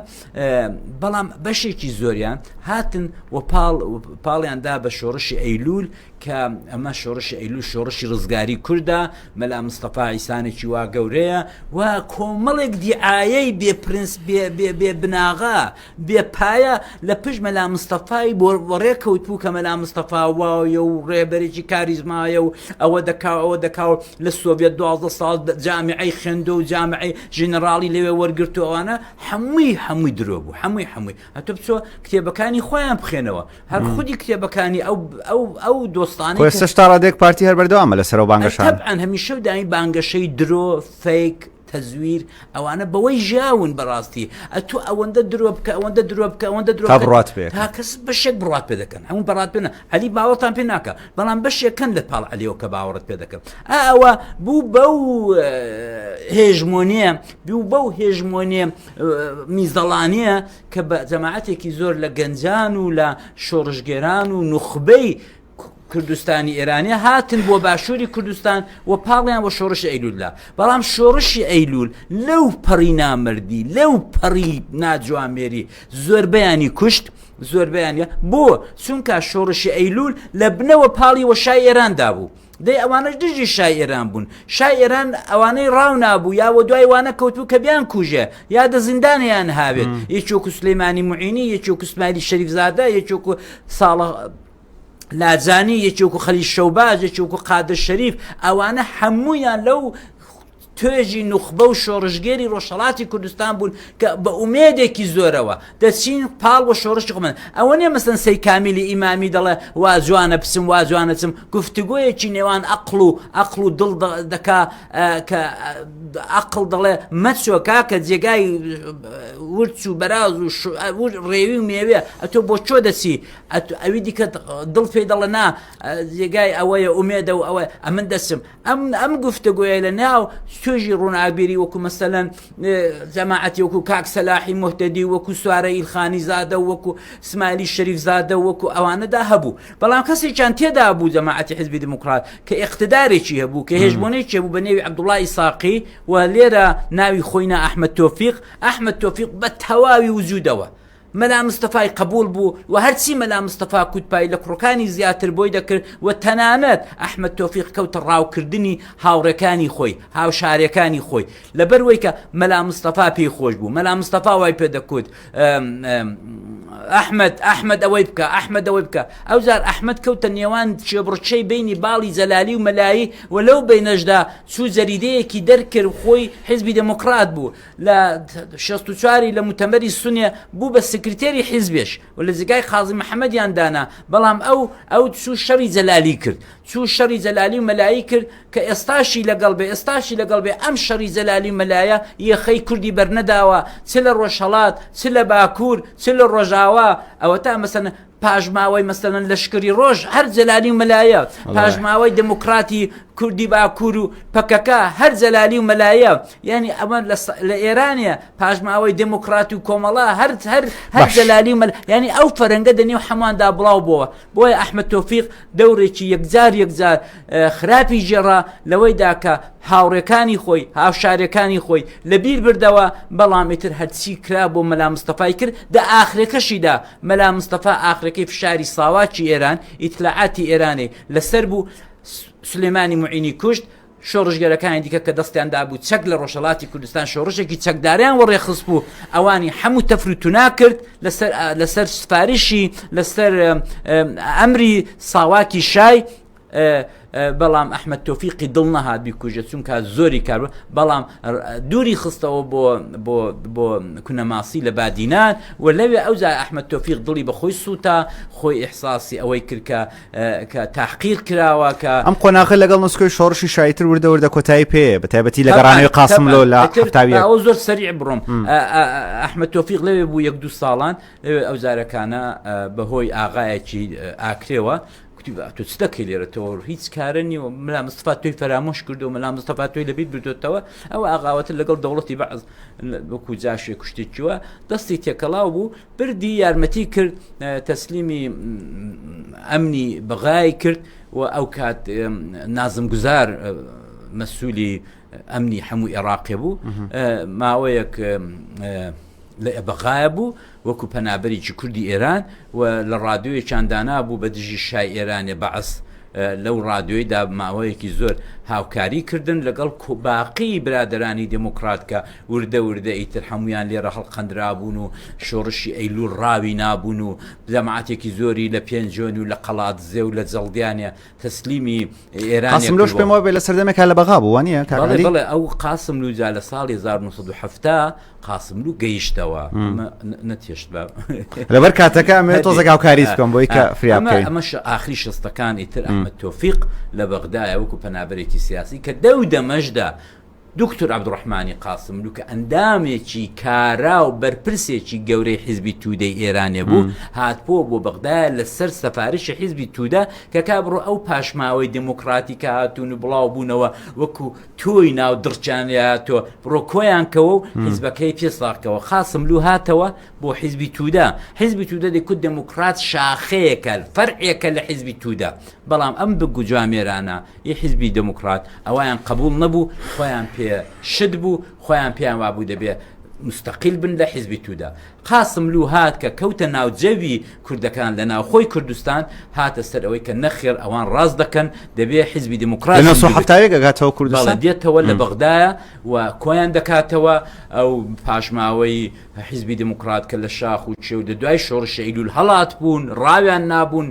بەڵام بەشێکی زۆریان هاتن و پاڵ پاڵیاندا بە شۆڕشی ئەیلول کە ئەمە شۆڕشی ئەیلول شۆڕشی ڕزگاری کوردە، مەلا مستەفا ئیسانێکی وا گەورەیە و کۆمەڵێک دیعایەی بێ پرنس بێ بێ بێ بناغە بێ پایە لە پشت مەلا مستەفای بۆ وەڕێ کەوتبوو کە مەلا مستەفا وایە و ڕێبەرێکی کاریزمایە و ئەوە دەکا و ئەوە دەکا و لە سۆڤیەت 12 ساڵ جامیعەی خوێندووە و جامیعەی ژنەراڵی لەوێ وەرگرتووە ئەوانە هەمووی هەمووی درۆ بوو هەمووی هەمووی هەتۆ بچۆ کتێبەکانی خۆیان بخێنەوە هەر خودی کتێبەکانی ئەو ئەو ئەو دۆستانەی خۆ ئێستاش تا ڕادەیەک پارتی هەر بەردەوامە لەسەر ئەو بانگەشانە. تەبعەن هەمیشە و دایم بانگەشەی درۆ، فەیک، تەزویر ئەوانە بەوەی ژیاون بەڕاستی ئەتۆ ئەوەندە درۆ بکە ئەوەندە درۆ بکە ئەوەندە درۆ تا بڕوات پێ تا کەس بەشێک بڕوات پێ دەکەن هەموو بەڕات پێ عەلی باوەڕتان پێ ناکە بەڵام بەشێکەن لە پاڵ عەلیەوە کە باوەڕت پێ دەکەن ئەوە بوو بەو هێژمۆنیە بوو بەو هێژمۆنیە میزەڵانیە کە بە جەماعەتێکی زۆر لە گەنجان و لە شۆڕشگێران و نوخبەی کوردستانی ئێرانی هاتن بۆ باشووری کوردستان و پاڵیان بۆ شۆڕشی ئەیلولدا بەڵام شۆڕشی ئەیلول لەو پەڕی نامردی لەو پەڕی ناجوامێری زۆربەیانی کوشت زۆربیان بۆ چونکە شۆڕشی ئەیلول لە بنەوە پاڵی وەشای ئێراندا بوو دەی ئەوانەش دژی شای ئێران بوون. شای ئێران ئەوانەی ڕاو نابوو یا وە دوای وانە کەوتبوو کە بیان کوژێ یا دە زیندانیان هاوێت. یەکی وەکو سولەیمانی موعینی، یەکی وەکو سمایلی شەریفزادە، یەکی وەکو ساڵە لاجانی، یەکی وەکو خەلیل شەوباز، یەکی وەکو قادر شەریف، ئەوانە هەموویان لەو توێژی نوخبە و شۆڕشگێری ڕۆژهەڵاتی کوردستان بوون کە بە ئومێدێکی زۆرەوە دەچین پاڵ بۆ شۆڕشی خۆمان ئەوە نیە مەسەن سەی کامیلی ئیمامی دەڵێ وا جوانە بچم وا جوانە چم گفتوگۆیەکی نێوان ئەقڵ و ئەقڵ و دڵ دەکا کە ئەقڵ دەڵێ مەچۆ کاکە جێگای ورچ و بەراز و ڕێوی و مێوێ ئەتۆ بۆ چۆ دەچی ئەوی دیکە دڵ پێی دەڵێ نا جێگای ئەوەیە ئومێدە و ئەوە ئەمن دەچم ئەم ئەم گفتوگۆیە لە ناو توێژی ڕووناکبیری وەکو مەسەلەن جەماعەتی وەکو کاک سەلاحی موهتەدی وەکو سوارە ئیلخانی زادە و وەکو سمایلی شەریف زادە و وەکو ئەوانەدا هەبوو بەڵام کەسێکیان تێدا بوو جەماعەتی حزبی دیموکرات کە ئیقتدارێکی هەبوو کە هێژمۆنێکی هەبوو بە نێوی عەبدوڵڵا ئیساقی و لێرە ناوی خۆی نا ئەحمەد تۆفیق ئەحمەد تۆفیق بە تەواوی وجودەوە مەلا مستەفای قەبووڵ بوو و هەرچی مەلا مستەفا کوتپای لە کوڕەکانی زیاتر بۆی دەکرد و تەنانەت ئەحمەد تۆفیق کەوتە ڕاوکردنی هاوڕێکانی خۆی، هاوشارێکانی خۆی لەبەر وەی کە مەلا مستەفا پێی خۆش بوو، مەلا مستەفا وای پێ دەکوت. ئەحمد ئەحمد ئەوەی بکە ئەحمد ئەوەی بکە ئەوجار ئەحمد کەوتە نێوان چێبڕچەی بینی باڵی جەلالی و مەلایی و لەو بینەشدا چوو جەریدەیەکی دەرکرد خۆی حیزبی دێموکڕات بوو لە 64 لە موتەمەری سونێ بوو بە سکرتێری حیزبێش و لە جێگای قازی محەممەدیان دانا بەڵام ئەو ئەو چوو شەڕی جەلالی کرد چوو شەڕی جەلالی و مەلایی کرد کە ئێستاشی لەگەڵ بێ ئێستاشی لەگەڵ بێ ئەم شەڕی جەلالی و مەلایە یەخەی کوردی بەرنەداوە چ لە ڕۆژهەڵات چ لە باکوور چ لە ڕۆژاوا ئەوەتا مەسەن پاشماوەی مەسەلەن لەشکری ڕۆژ هەر جەلالی و مەلایە پاشماوەی دموکراتی کوردی باکوور و پەکەکە هەر جەلالی و مەلایە یعنی ئەمە لە ئێرانە پاشماوەی دموکرات و کۆمەڵە هەر هەر هەر جەلالی و مەل یعنی ئەو فەرەنگە دەنێو حەماندا بڵاو بووە بۆیە ئەحمەد تۆفیق دەورێکی یەکجار یەکجار خراپی گێڕا لەوەیدا کە هاوڕێکانی خۆی هاوشارەکانی خۆی لە بیر بردەوە بەڵام ئیتر هەرچی کرا بۆ مەلا مستەفای کرد دە ئاخرەکەشیدا مەلا مستەفا ئاخرەکەی فشاری ساواکی ئێران ئیتلاعاتی ئێرانی لەسەر بوو سلێمانی معینی کوشت شۆڕشگەرەکانی دیکە کە دەستیان دابوو چەک لە ڕۆژهەڵاتی کوردستان شۆڕشێکی چەکداریان وەڕێخست بوو ئەوانی هەموو تەفر و تونا کرد لەسەر لەسەر سفارشی لەسەر ئەمری ساواکی شای بەڵام ئەحمد تۆفیقی دڵ نەهات بیکوژێت چونکە زۆری کار بەڵام دووری خستەوە بۆ بۆ بۆ کونەماسی لە بادینان و لەوێ ئەوجا ئەحمد تۆفیق دڵی بەخۆی سووتا خۆی ئیحساسی ئەوەی کرد کە کە تاقیر کراوە کە ئەم قۆناغە لەگەڵ نسکۆی شۆڕشی شایتر وردە وردە کۆتایی پێ بە تایبەتی لە گەڕانەوەی قاسملۆ لە ئەو زۆر سەریع بڕۆم ئەحمد تۆفیق لەوێ بوو یەک دوو ساڵان لەوێ ئەو جارەکانە بەهۆی ئاغایەکی ئاکرێوە کوتی تۆ چ دەکەی لێرە تۆ هیچ کارە نیوە ملا مستەفا تۆی فەرامۆش کردو ملا مستەفا تۆی لەبیر بردوێتەوە ئەو ئاغاوەتە لەگەڵ دەوڵەتی بەعز وەکو جاشێ کوشتێکیوە دەستی تێکەڵاو بوو بردی یارمەتی کرد تەسلیمی ئەمنی بەغای کرد و ئەو کات نازم گوزار مەسوولی ئەمنی هەموو عێراقێ بوو ماوەیەک لە بەغایە بوو وەکو پەنابەرێکی کوردی ئێران و لە ڕادیۆیەکیان دانابوو بە دژی شای ئێرانێ بەعس لەو ڕادیۆیدا ماوەیەکی زۆر هاوکاری کردن لەگەڵ باقی برادەرانی دێموکڕات کە وردە وردە ئیتر هەموویان لێرە هەڵقەندرابوون و شۆڕشی ئەیلوول ڕاوی نابوون و جەماعەتێکی زۆری لە پێنجوێن و لە قەڵادزێ و لە جەڵدیانێ تەسلیمی ئێران قاسملوش پێم وابێ لە سەردەمێکا لە بەغا بوو وانە بەڵێ بەڵێ ئەو قاسملو جا لە ساڵی 1970 قاسملو گەیشتەوە نەتێشت بە لەبەر کاتەکە ئەمێ تۆزێک هاوکاری بکەم بۆی کە فریا بکەین ئەمەش ئاخری شەستەکان ئیتر ئەحمەد تۆفیق لە بەغدایە وەکو پەنابەرێکی سیاسی کە دەو دەمەشدا دوکتور عەبدوڕەحمانی قاسملوو کە ئەندامێکی کارا و بەرپرسێکی گەورەی حیزبی توودەی ئێرانێ بوو، هاتبۆوە بۆ بەغدایە لە سەر سەفارشی حیزبی توودە کە کا بڕۆ ئەو پاشماوەی دێموکڕاتی کە هاتوون و بڵاو بوونەوە وەکوو تۆی ناو دڕکیان لێ هاتووە بڕۆ کۆیان کەوە و حیزبەکەی پێ ساغ کەوە. قاسملوو هاتەوە بۆ حیزبی توودە. حیزبی توودە دەیکوت دێموکڕات شاخەیەکە، فەرعێکە لە حیزبی توودە. بەڵام ئەم بگ و جوامێرانە ی حیزبی دێموکڕات ئەوەیان قەبووڵ نەبوو، خۆیان پێ شت بوو، خۆیان پێیان وابوو دەبێ موستەقیل بن لە حیزبی توودە. قاسملوو هات کە کەوتە ناو جەوی کوردەکان لە ناوخۆی کوردستان، هاتە سەر ئەوەی کە نەخێر ئەوان ڕاست دەکەن، دەبێ حیزبی دێموکڕات لە 1970 ئەگاتەوە کوردستان؟ بەڵێ دێتەوە لە بەغدایە و کۆیان دەکاتەوە ئەو پاشماوەی حیزبی دێموکڕات کە لە شاخ و کێو لە دوای شۆڕشی ئەیلوول هەڵاتبوون، ڕاویان نابوون،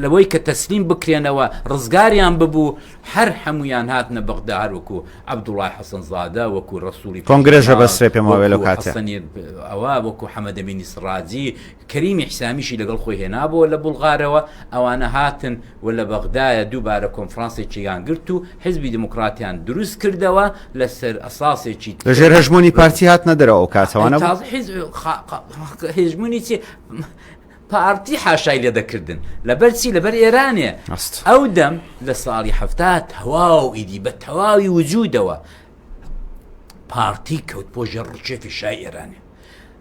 لەوەی کە تەسلیم بکرێنەوە ڕزگاریان ببوو، هەر هەموویان هاتنە بەغدا هەر وەکوو عەبدوڵای حەسەنزادە، وەکوو ڕەسووڵی کۆنگرەش بەسرێ پێم وابێ لەو کاتە. حەسەنی ئەوە، وەکوو حەمەدەمینی سڕاجی، کەریمی حیسامیشی لەگەڵ خۆی هێنابۆوە لە بوڵغارەوە، ئەوانە هاتن و لە بەغدایە دووبارە کۆنفرانسێکیان گرت و حیزبی دێموکڕاتیان دروست کردەوە لەسەر ئەساسێکی لە ژێر هەژموونی پارتی هاتنە دەرەوە ئەو کاتە وانە بوو؟ تازە حیزب هێژموونی چی پارتی حاشای لێ دەکردن لەبەر چی لەبەر ئێرانێ ئەو دەم لە ساڵی حەفتا تەواو ئیدی بە تەواوی وجودەوە پارتی کەوت بۆ ژێر ڕکێفی شای ئێرانێ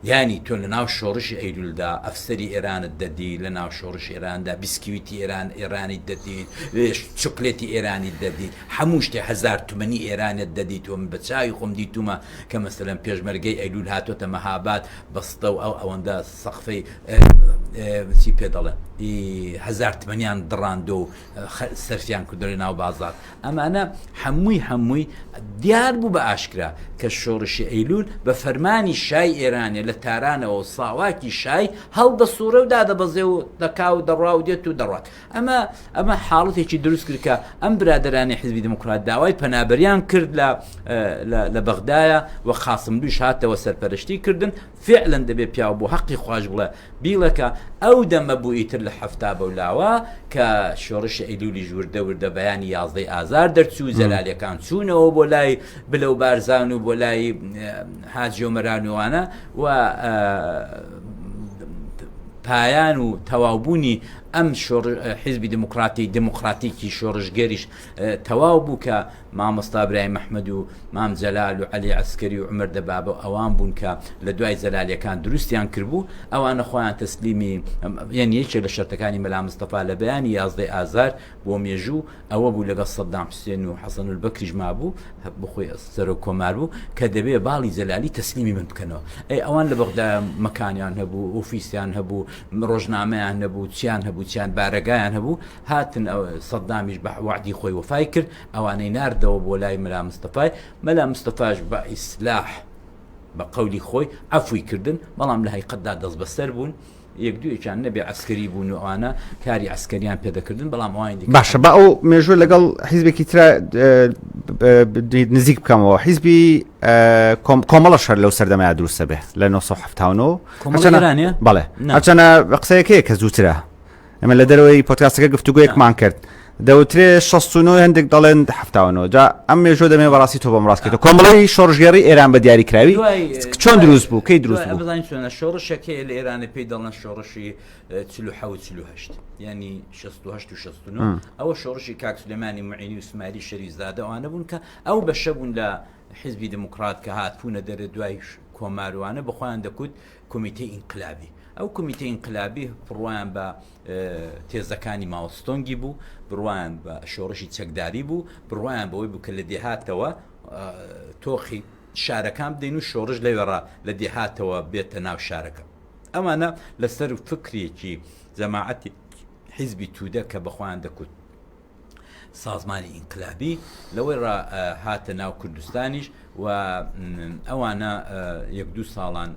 یانی تۆ لە ناو شۆڕشی ئەیلولدا ئەفسەری ئێرانت دەدی، لە ناو شۆڕشی ئێراندا بیسکویتی ئێران ئێرانیت دەدیت، چوکلێتی ئێرانیت دەدیت، هەموو شتێ هەزار تومەنی ئێرانت دەدیت و من بە چاوی خۆم دیتوومە کە مەسەلەن پێشمەرگەی ئەیلول هاتۆتە مەهاباد بەستە و ئەو ئەوەندە سەقفەی چی پێ دەڵێن هەزار تمەنیان دڕاندۆ و سەرفیان کردو لە ناو بازار. ئەمانە هەمووی هەمووی دیار بوو بە ئاشکرا کە شۆڕشی ئەیلوول بە فەرمانی شای ئێرانێ لە. لە تارانەوە ساواکی شای هەڵدەسوڕێ و دادەبەزێ و دەکا و دەڕوا و دێت و دەڕات. ئەمە ئەمە حاڵەتێکی دروست کرد کە ئەم برادەرانی حیزبی دیموکرات داوای پەنابەریان کرد لە لە بەغدایە و قاسملووش هاتەوە سەرپەرشتی کردن فعلا دەبێ پیاو بۆ حەقی خواش بڵێ بیڵێ کە ئەو دەمە بوو ئیتر لە حەفتا بەولاوە کە شۆڕشی ئەیلولیش وردە وردە بەیانی یازدەی ئازار دەرچوو جەلالیەکان چوونەوە بۆ لای بلە و بارزان و بۆ لای حاجی ئۆمەران و ئەوانە و پایان و تەواوبوونی ئەم حیزبی دیموکراتی دیموکراتیکی شۆڕشگێریش تەواو بوو کە مامۆستا برایم ئەحمەد و مام جەلال و عەلی عەسکەری و عومەر دەبابە و ئەوان بوون کە لە دوای جەلالیەکان دروستیان کردبوو ئەوانە خۆیان تەسلیمی یعنی یەکێک لە شەرتەکانی مەلا مستەفا لە بەیانی یازدەی ئازار بۆ مێژوو ئەوە بوو لەگەڵ سەدام حوسێن و حەسەن البەکریش مابوو بخۆی سەرۆک کۆمار بوو کە دەبێ باڵی جەلالی تەسلیمی من بکەنەوە ئەی ئەوان لە بەغدا مەکانیان هەبوو ئۆفیسیان هەبوو ڕۆژنامەیان هەبوو چیان هەبوو چیان بارەگایان هەبوو هاتن سەدامیش بە وەعدی خۆی وەفای کرد، ئەوانەی ناردەوە بۆ لای مەلا مستەفای، مەلا مستەفاش بە ئیسلاح بە قەولی خۆی عەفوی کردن، بەڵام لە هەیقەتدا دەستبەسەر بوون، یەک دوویەکیان نەبێ عەسکەری بوون و ئەوانە کاری عەسکەریان پێ دەکردن، بەڵام ئەوانی دیکە باشە با ئەو مێژوو لەگەڵ حیزبێکی ترا نزیک بکەمەوە حیزبی کۆمەڵە شەر لەو سەردەمەیە دروستە بێ لە 1970 بەڵێ هەرچەنە قسەیەکەیە کە زووترە ئێمە لە دەرەوەی پۆدکاستەکە گفتوگۆیەکمان کرد دەوترێ 69 هەندێک دەڵێن 79 جا ئەم مێژۆ دەمێ بەڕاستی تۆ بەم ڕاستکەیتەوە کۆمەڵی شۆڕشگێڕی ئێران بە دیاریکراوی چۆن دروست بوو کەی دروست بوو بزانین چۆنە شۆڕشێک هەیە لە ئێرانە پێی دەڵێن شۆڕشی 47 48 ینی 68 و 69 ئەوە شۆڕشی کاک سلێمانی معینی و سمایلی شەریفزادە ئەوانە بوون کە ئەو بەشە بوون لە حیزبی دموکرات کە هاتبوونە دەرێ دوای کۆماروانە بەخۆیان دەکوت کۆمیتەی ئینقلابی ئەو کۆمیتەی ئینقلابی بڕوایان بە تێزەکانی ماوستۆنگی بوو، بڕوایان بە شۆڕشی چەکداری بوو، بڕوایان بەوەی بوو کە لە دێهاتەوە تۆخی شارەکان بدەین و شۆڕش لەوێڕا لە دێهاتەوە بێتە ناو شارەکە. ئەمانە لەسەر فکرێکی جەماعەتی حیزبی تودە کە بەخۆیان دەکوت سازمانی ئینقلابی لەوەی ڕا هاتە ناو کوردستانیش و ئەوانە یەک دوو ساڵان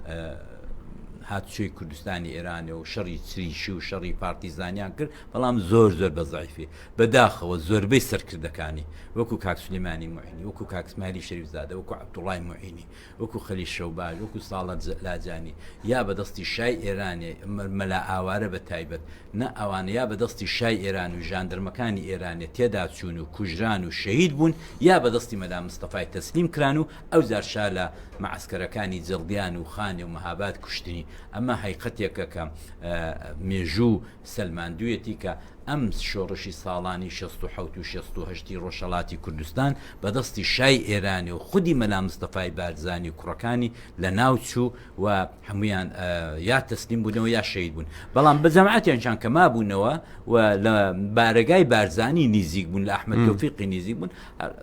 هاتوچۆی کوردستانی ئێرانێ و شەڕی چریشی و شەڕی پارتیزانیان کرد بەڵام زۆر زۆر بە زەعیفی بەداخەوە زۆربەی سەرکردەکانی وەکو کاک سلێمانی معینی وەکو کاک سمایلی شەریفزادە وەکو عەبدوڵای معینی وەکو خەلیل شەوباش، وەکو ساڵح لاجانی، یا بە دەستی شای ئێرانێ، مەلا ئاوارە بە تایبەت، نا ئەوانە یا بە دەستی شای ئێران و ژاندرمەکانی ئێرانێ تێدا چوون و کوژران و شەهید بوون، یا بە دەستی مەلا مستەفای تەسلیم کران و ئەوجار شا لە مەعەسکەرەکانی جڵدیان و خانێ و مەهاباد کوشتنی. ئەمە هەیقەتێکە کە مێژوو سەلماندوویەتی کە ئەم شۆڕشی ساڵانی 67 و 68 ی ڕۆژهەڵاتی کوردستان بە دەستی شای ئێرانی و خودی مەلا مستەفای بارزانی و کوڕەکانی لە ناو چوو و هەموویان یا تەسلیم بوونەوە یا شەهید بوون بەڵام بە جەماعەتیانشان کە مابوونەوە و لە بارەگای بارزانی نیزیک بوون لە ئەحمەد تۆفیقی نیزیک بوون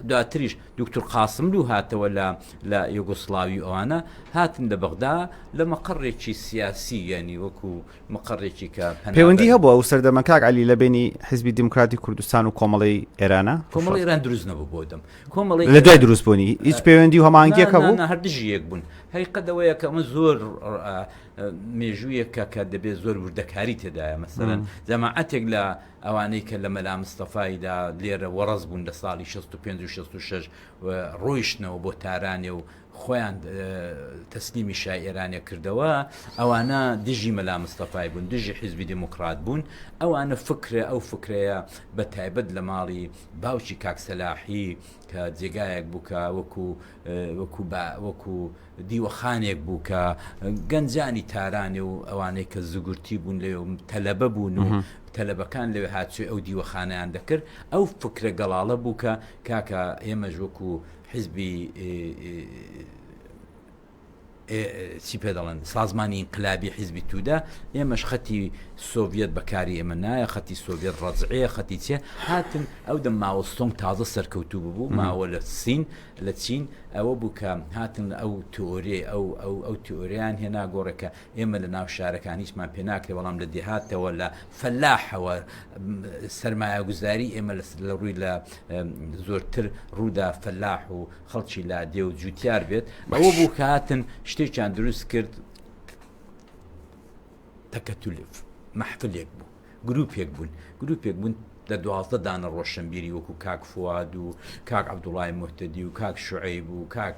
دواتریش دکتور قاسملوو هاتەوە لە لە یۆگۆسلاوی ئەوانە هاتن لە بەغدا لە مەقەڕێکی سیاسی یعنی وەکو مقەڕێکی کە پەنابەر. پەیوەندی هەبوو ئەو سەردەمە کاک عەلی لە بەینی حیزبی دیموکراتی کوردستان و کۆمەڵەی ئێرانە؟ کۆمەڵی ئێران دروست نەبوو بۆ دەم کۆمەڵی لە دوای دروست بوونی هیچ پەیوەندی و هەماهەنگیەک هەبوو؟ نا هەر دژی یەک بوون هەیقەت ئەوەیە کە ئەمە زۆر مێژوویەکە کە دەبێت زۆر وردەکاری تێدایە مەسەلەن جەماعەتێک لە ئەوانەی کە لە مەلا مستەفایدا لێرە وەڕەز بوون لە ساڵی 65 و 66 ڕۆیشتنەوە بۆ تارانێ و خۆیان تەسلیمی شای ئێرانێ کردەوە، ئەوانە دژی مەلا مستەفای بوون، دژی حیزبی دێموکڕات بوون، ئەوانە فکرە، ئەو فکرەیە بە تایبەت لە ماڵی باوکی کاک سەلاحی کە جێگایەک بوو کە وەکوو وەکوو با وەکوو دیوەخانێک بوو کە گەنجانی تارانێ و ئەوانەی کە زگورتی بوون لەوێ و تەلەبە بوون و تەلەبەکان لەوێ هاتچۆی ئەو دیوەخانەیان دەکرد، ئەو فکرە گەڵاڵە بوو کە کاکە ئێمەش وەکوو حیزبی چی پێ دەڵێن سازمانی ئینقلابی حیزبی توودە ئێمەش خەتی سۆڤەت بەکاری ئێمە نایە خەتی سۆڤەت ڕەجعەیە خەتی چێ هاتن ئەو دەم ماوەستۆنگ تازە سەرکەوتوو ببوو ماوە لە سین لە چین ئەوە بوو کە هاتن ئەو تۆرێ ئەو ئەو ئەو تیۆریان هێنا گۆڕێکە ئێمە لە ناو شارەکان هیچمان پێ ناکرێ بەڵام لە دێهاتەوە لە فەلاحەوە سەرمایەگوزاری ئێمە لە ڕووی لە زۆرتر ڕوودا فەلاح و خەڵکی لادێ و جوتیار بێت ئەوە بوو کە هاتن شتێکیان دروست کرد. تەکەتول مەحفلێک بوو گروپێک بوون گروپێک بوون لە 12 دانە ڕۆشنبیری وەکو کاک فواد و کاک عەبدوڵای موهتەدی و کاک شعیب و کاک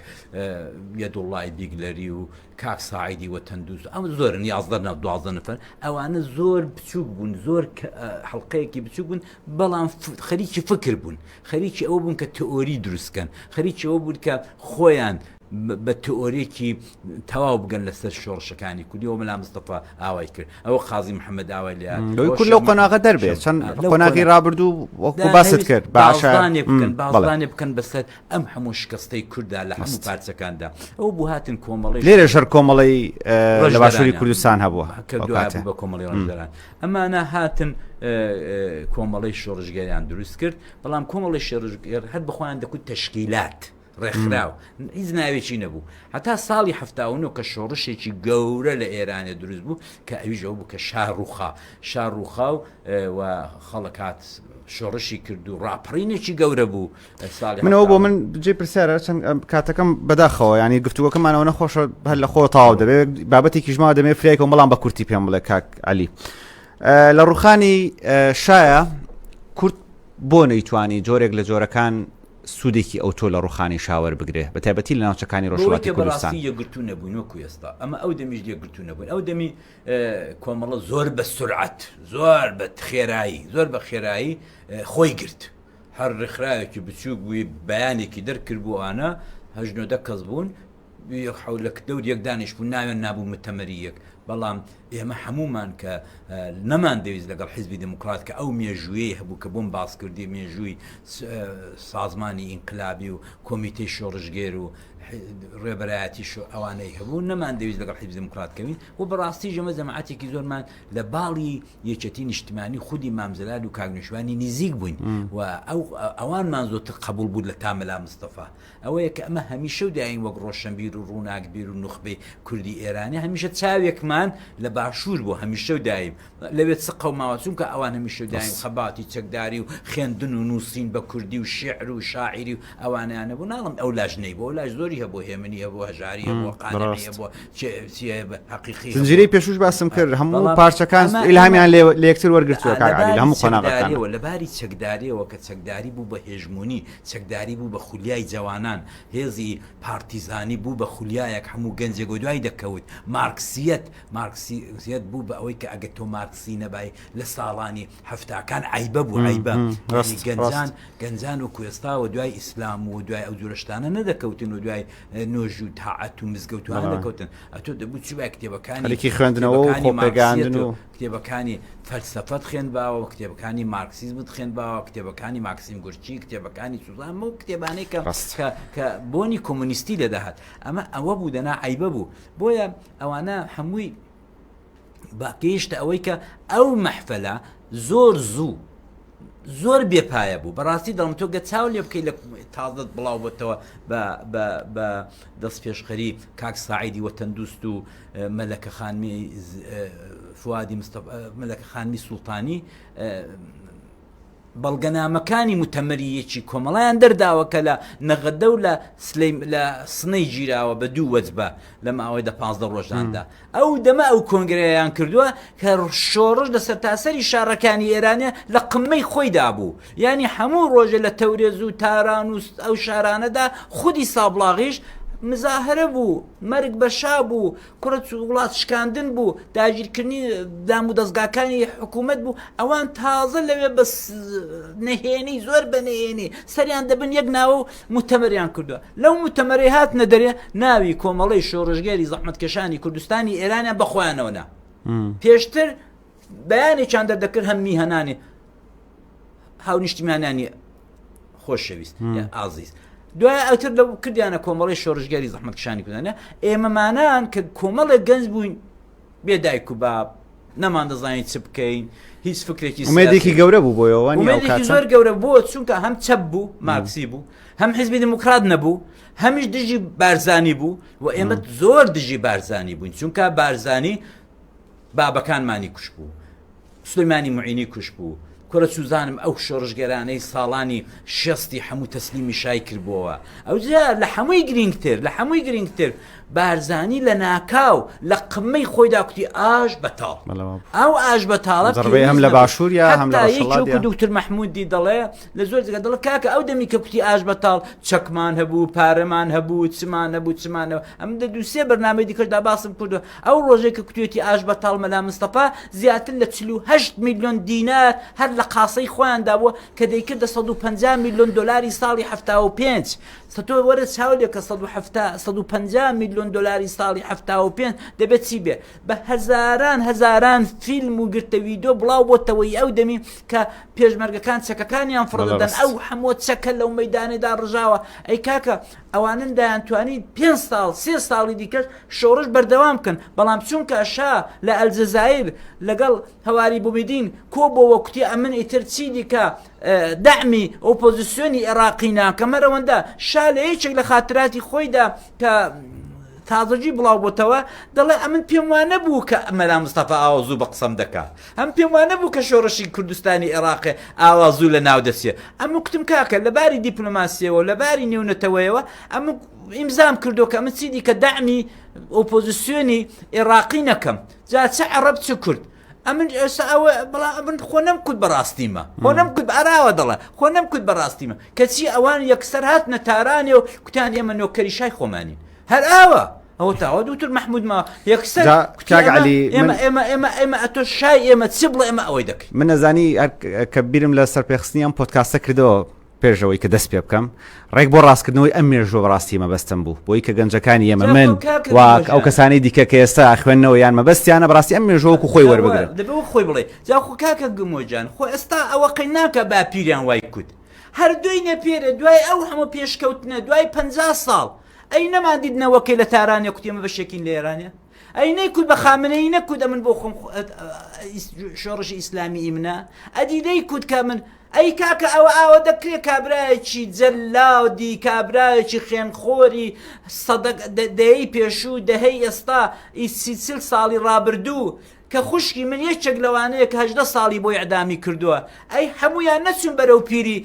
یەدوڵای بیگلەری و کاک ساعیدی وەتەندوست ئەم زۆرن 11 نا 12 نەفەر ئەوانە زۆر بچووک بوون زۆر حڵلقەیەکی بچووک بوون بەڵام خەریکی فکر بوون خەریکی ئەوە بوون کە تئۆری دروستکەن خەریکی ئەوە بوون کە خۆیان بە تئۆریەکی تەواو بگەن لەسەر شۆڕشەکانی کوردی و مەلا مستەفا ئاوای کرد ئەوە قازی محەممەد ئاوای لێ لەوەی کورد لەو قۆناغە دەربێ چەند قۆناغی ڕابردوو وەکو باست کرد باشە بکەن بازدانێ بکەن بەسەر ئەم هەموو شکستەی کووردا لە هەموو پارچەکاندا ئەو بوو هاتن کۆمەڵی لێرە ژەر کۆمەڵی لە باشووری کوردستان هەبووە کە دوای بە کۆمەڵی ڕەنجدەران ئەمانە هاتن کۆمەڵی شۆڕشگەریان دروست کرد بەڵام کۆمەڵی شێڕشگەر هەر بەخۆیان دەکوت تەشکیلات ڕێکخراو هیچ ناوێکی نەبوو هەتا ساڵی 79 کە شۆڕشێکی گەورە لە ئێرانێ دروست بوو کە ئەویش ئەو بوو کە شار ڕووخا شار ڕووخا و و خەڵک هات شۆڕشی کرد و ڕاپەڕینێکی گەورە بوو ساڵی منەوە بۆ من جێ پرسیارە چەند کاتەکەم بەداخەوە ینی گفتوگەکەمانەوە نەخۆشە هەر لە خۆ تاو دەبێت بابەتێکیش ماوە دەمێ فرێکەوە بەڵام بە کورتی پێم بڵێ کاک علی لە ڕوخانی شایە کورت بۆ نەیتوانی جۆرێک لە جۆرەکان سوودێکی ئەوتۆ لە ڕووخانی شا وەربگرێ، بە تایبەتی لە ناوچەکانی ڕۆژهەڵاتی کوردستان. بەڕاستی یەکگرتوو نەبووین وەکو ئێستا، ئەمە ئەو دەمیش یەکگرتوو نەبووین، ئەو دەمی کۆمەڵە زۆر بە سورعەت، زۆر بە خێرایی، زۆر بە خێرایی خۆی گرت. هەر ڕێکخراوێکی بچووک بووی بەیانێکی دەرکردبوو ئەوانە هەشت نۆ دە کەس بوون، لە دەوری یەک دانیشتبوون ناویان نابوو متەمەری یەک، بەڵام ئێمە هەموومان کە نەمان دەویست لەگەڵ حیزبی دێموکڕات کە ئەو مێژوویەی هەبوو کە بۆم باس کردی مێژووی سازمانی ئینقلابی و کۆمیتەی شۆڕشگێر و ڕێبەرایەتی شو ئەوانەی هەبوو نەمان دەویست لەگەڵ حیزبی دێموکڕات کەوین و بەڕاستی ژەمە جەماعەتێکی زۆرمان لە باڵی یەکێتی نیشتمانی خودی مام جەلال و کاک نوشوانی نزیک بووین و ئەو ئەوانمان زۆرتر قبول بوو لە تا مەلا مستەفا ئەوەیە کە ئەمە هەمیشە و دایم وەک ڕۆشنبیر و ڕووناکبیر و نوخبەی کوردی ئێرانی هەمیشە چاوێکمان لە باشوور بوو هەمیشە و دایم لەوێ چ قەوماوە چونکە ئەوان هەمیشە و دایم خەباتی چەکداری و خوێندن و نووسین بە کوردی و شیعر و شاعیری و ئەوانەیان نەبوو ناڵم ئەو لاش نەیبوو ئەو لاش زۆری هەبوو هێمنی هەبوو هەژاری هەبوو قانعی هەبوو حەقیقی زنجیرەی پێشووش باسم کرد هەموو پارچەکان ئیلهامیان لێ یەکتر وەرگرتووە کاک عەلی لە هەموو قۆناغەکان لە باری چەکداریەوە کە چەکداری بوو بە هێژمونی چەکداری بوو بە خولیای جەوانان، هێزی پارتیزانی بوو بە خولیایەک هەموو گەنجێک وەدوای دەکەوت، مارکسیەت، مارکسیەت بوو بە ئەوەی کە ئەگەر تۆ مارکسی نەبای لە ساڵانی حەفتاکان عەیبە بوو، عەیبە. یانی گەنجان، گەنجان وەکو ئێستا وەدوای ئیسلام و وەدوای ئەو جۆرە شتانە نەدەکەوتن، وەدوای نۆژ و تاعەت و مزگەوت و ئەوانە نەکەوتن. ئەتۆ دەبوو چووبای کتێبەکانی، خەریکی خوێندنەوە و کتێبەکانی مارکسیەت خۆپێگەیاندن و و. کتێبەکانی فەلسەفەت خوێندباوە، کتێبەکانی مارکسیزمت خوێندباوە، کتێبەکانی ماکسیم گورکی، کتێبەکانی سوزان، ئەو کتێبانەی کە ڕاست. کە کە بۆنی کۆمۆنیستی لێ دەهات. ئەمە ئەوە بوو دەنا عەیبە بوو. بۆیە ئەوانە هەمووی با گەیشتە ئەوەی کە ئەو مەحفەلە زۆر زوو زۆر بێ پایە بوو. بەڕاستی دەڵێم تۆ گە چاو لێ بکەی لە تازەت بڵاو بۆتەوە بە بە بە دەستپێشخەری کاک ساعیدی وەتەندوست و مەلەکە خانمی فوادی مەلەکە خانمی سوڵتانی بەڵگەنامەکانی متەمەری یەکی کۆمەڵیان دەرداوە کە لە نەغەدە و لە سلیم لە سنەی گیراوە بە دوو وەجبە لە ماوەی دە پازدە ڕۆژاندا ئەو دەمە ئەو کۆنگرەیان کردووە کە شۆڕش لە سەرتاسەری شارەکانی ئێرانە لە قمەی خۆیدا بوو یانی هەموو ڕۆژێ لە تەورێز و تاران و ئەو شارانەدا خودی سابڵاغیش مزاهرە بوو، مەرگ بە شا بوو، کوڕە وڵات شکاندن بوو، داگیرکردنی دام و دەزگاکانی حکوومەت بوو، ئەوان تازە لەوێ بە نهێنی زۆر بە نهێنی سەریان دەبن یەک ناوە و موتەمەریان کردووە. لەو موتەمەرەی هاتنە دەرێ ناوی کۆمەڵەی شۆڕشگێری زەحمەتکێشانی کوردستانی ئێرانیان بە خۆیانەوە نا. پێشتر بەیانێکیان دەردەکرد هەم میهەنانی هاونیشتیمانانی خۆشەویست ئازیز دوای ئەوتر لە کردیانە کۆمەڵی شۆڕشگەری زەحمەتکشانی کوردانە ئێمەمانان کە کۆمەڵێک گەنج بووین بێ دایک و باب نەمان دەزانین چ بکەین هیچ فکرێکی ئومێدێکی گەورە بوو بۆیەوە ئومێدێکی زۆر گەورە بووە چونکە هەم چەپ بوو مارکسی بوو هەم حیزبی دیموکرات نەبوو هەمیش دژی بارزانی بوو و ئێمە زۆر دژی بارزانی بووین چونکە بارزانی بابەکانمانی کوش بوو سلێمانی معینی کوش بوو. کورە چوزانم ئەو شۆڕشگێرانەی ساڵانی شێستی حەموو تەسلیمی شای کردبۆوە. ئەوجا لە حەمووی گرینگتر، لە حەمووی گرینگتر بارزانی لە ناکاو لە قمەی خۆیدا کوتی ئاش بەتاڵ. ئەو ئاش بەتاڵە زەڕبەی هەم لە باشوور یا هەم لە حەتتا یەکی وەکوو دوکتور مەحموودی دەڵێ لە زۆر جێگا دەڵێ کاکە ئەو دەمی کە کوتی ئاش بەتاڵ چەکمان هەبوو، پارەمان هەبوو، چمان هەبوو، چمان هەبوو. ئەمن دە دوو سێ بەرنامەی دیکەشدا باسم کردووە. ئەو ڕۆژەی کە کوتویەتی ئاش بەتاڵ مەلا مستەفا زیاتر لە 48 میلیۆن دینار هەر لە قاسەی خۆیاندا بووە کە دەیکردە 150 میلیۆن دۆلاری ساڵی 75 تۆ وەرە چاو لێکە 150 میلیۆن دۆلاری ساڵی 75 دەبێت چی بێ بە هەزاران هەزاران فیلم و گرتە ویدۆ بڵاو بۆتەوەی ئەو دەمی کە پێشمەرگەکان چەکەکانیان فڕدەدەن ئەو هەموو چەکە لەو مەدانێدا ڕژاوە ئەی کاکە ئەوانن دەیانتوانی پێنج ساڵ سێ ساڵی دیکەش شۆڕش بەردەوام بکەن، بەڵام چونکە شا لە ئەلجەزایر لەگەڵ هەواری بومیدین کۆبۆوە کوتی ئەمن ئیتر چی دیکە دەعمی ئۆپۆزیسیۆنی ئێراقی ناکەم هەر ئەوەندە شا لە یەکێک لە خاتراتی خۆیدا کە تازەگی بڵاو بۆتەوە دەڵێ ئەمن پێم وا نەبوو کە مەلا مستەفا ئاوا زوو بە قسەم دەکا ئەم پێم وا نەبوو کە شۆڕشی کوردستانی ئێراقێ ئاوا زوو لە ناو دەچێ ئەمن کوتم کاکە لە باری دیپلۆماسیەوە لە باری نێونەتەوەیەوە ئەمن ئیمزام کردو کە من چیدی کە دەعمی ئۆپۆزیسیۆنی ئێراقی نەکەم جا چ عەڕەب چ کورد ئەمن ئێستا ئەوە بەڵام ئەمن خۆ نەمکوت بەڕاستیمە خۆ نەمکوت ئاراوە دەڵێ خۆ نەمکوت بەڕاستیمە کەچی ئەوان یەکسەر هاتنە تارانێ و کوتیان ئێمە نۆکەری شای خۆمانین هەر ئاوە ئەوە تاوە دوتر مححمود ما یەکسەر جا کاک عەلی ئێمە ئێمە ئێمە ئێمە ئەتۆ شای ئێمە چ بڵێ ئێمە ئەوەی دەکەین من نەزانی کە بیرم لە سەرپێخستنی ئەم پۆدکاستە کردەوە پێش ئەوەی کە دەست پێ بکەم ڕێک بۆ ڕاستکردنەوەی ئەم مێژووە بەڕاستی مەبەستم بوو بۆی کە گەنجەکانی ئێمە من و ئەو کەسانی دیکە کە ئێستا خوێندنەوە یان مەبەستیانە بەڕاستی ئەم مێژووە وەکو خۆی وەربگرن دەبێ وەک خۆی بڵێ جا خۆ کاکە گمۆ جان خۆ ئێستا ئەوە قەی ناکا باپیریان وای کوت هەر دوێنێ پێرێ دوای ئەو هەموو پێشکەوتنە دوای 50 ساڵ ئەی نەمان دیت نەوەکەی لە تارانێ کوتی ئێمە بەشێکین لە ئێرانێ ئەی نەیکوت بە خامنەیی نەکوت ئەمن بۆ خۆم شۆڕشی ئیسلامی ئی منە ئەدی دەیکوت کە من ئەی کاکە ئەوە ئاوە دەکرێ کابرایەکی جەلادی کابرایەکی خوێنخۆری سەدە دەیەی پێشوو دەهەی ئێستا ئی سی چل ساڵی ڕابردوو کە خوشکی من یەکێک لەوانەیە کە 18 ساڵی بۆ ئیعدامی کردووە ئەی هەموویان نەچوون بەرەو پیری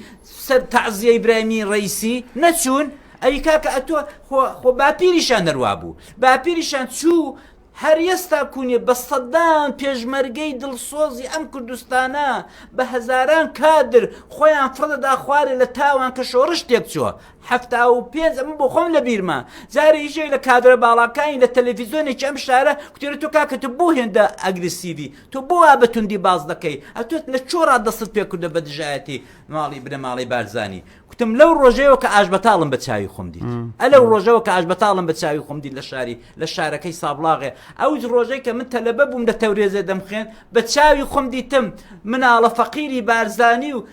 سەر تەعزیەی برایمی ڕەیسی نەچوون ئەی کاکە ئەتۆ خۆ خۆ باپیریشان هەروا بوو باپیریشان چوو هەر ئێستا کونێ بە سەدان پێشمەرگەی دڵسۆزی ئەم کوردستانە بە هەزاران کادر خۆیان فڕدەدا خوارێ لە تاوان کە شۆڕش تێک چووە 75 ئەمە بۆ خۆم لە بیرمە جارێ یەکێک لە کادرە باڵاکانی لە تەلەڤیزیۆنێکی ئەم شارە کوتێرە تۆ کاکە تۆ بۆ هێندە ئەگرسیڤی تۆ بۆ وا بە توندی باس دەکەی ئەتۆ لە چۆڕا دەستت پێ کردە بە دژایەتی ماڵی بنەماڵەی بارزانی کوتم لەو ڕۆژەیەوە کە ئاشبەتاڵم بە چاوی خۆم دیت ئە لەو ڕۆژەوە کە ئاشبەتاڵم بە چاوی خۆم دیت لە شاری لە شارەکەی سابڵاغێ ئەو ڕۆژەی کە من تەلەبە بووم لە تەورێزێ دەمخوێن بە چاوی خۆم دیتم مناڵە فەقیری بارزانی و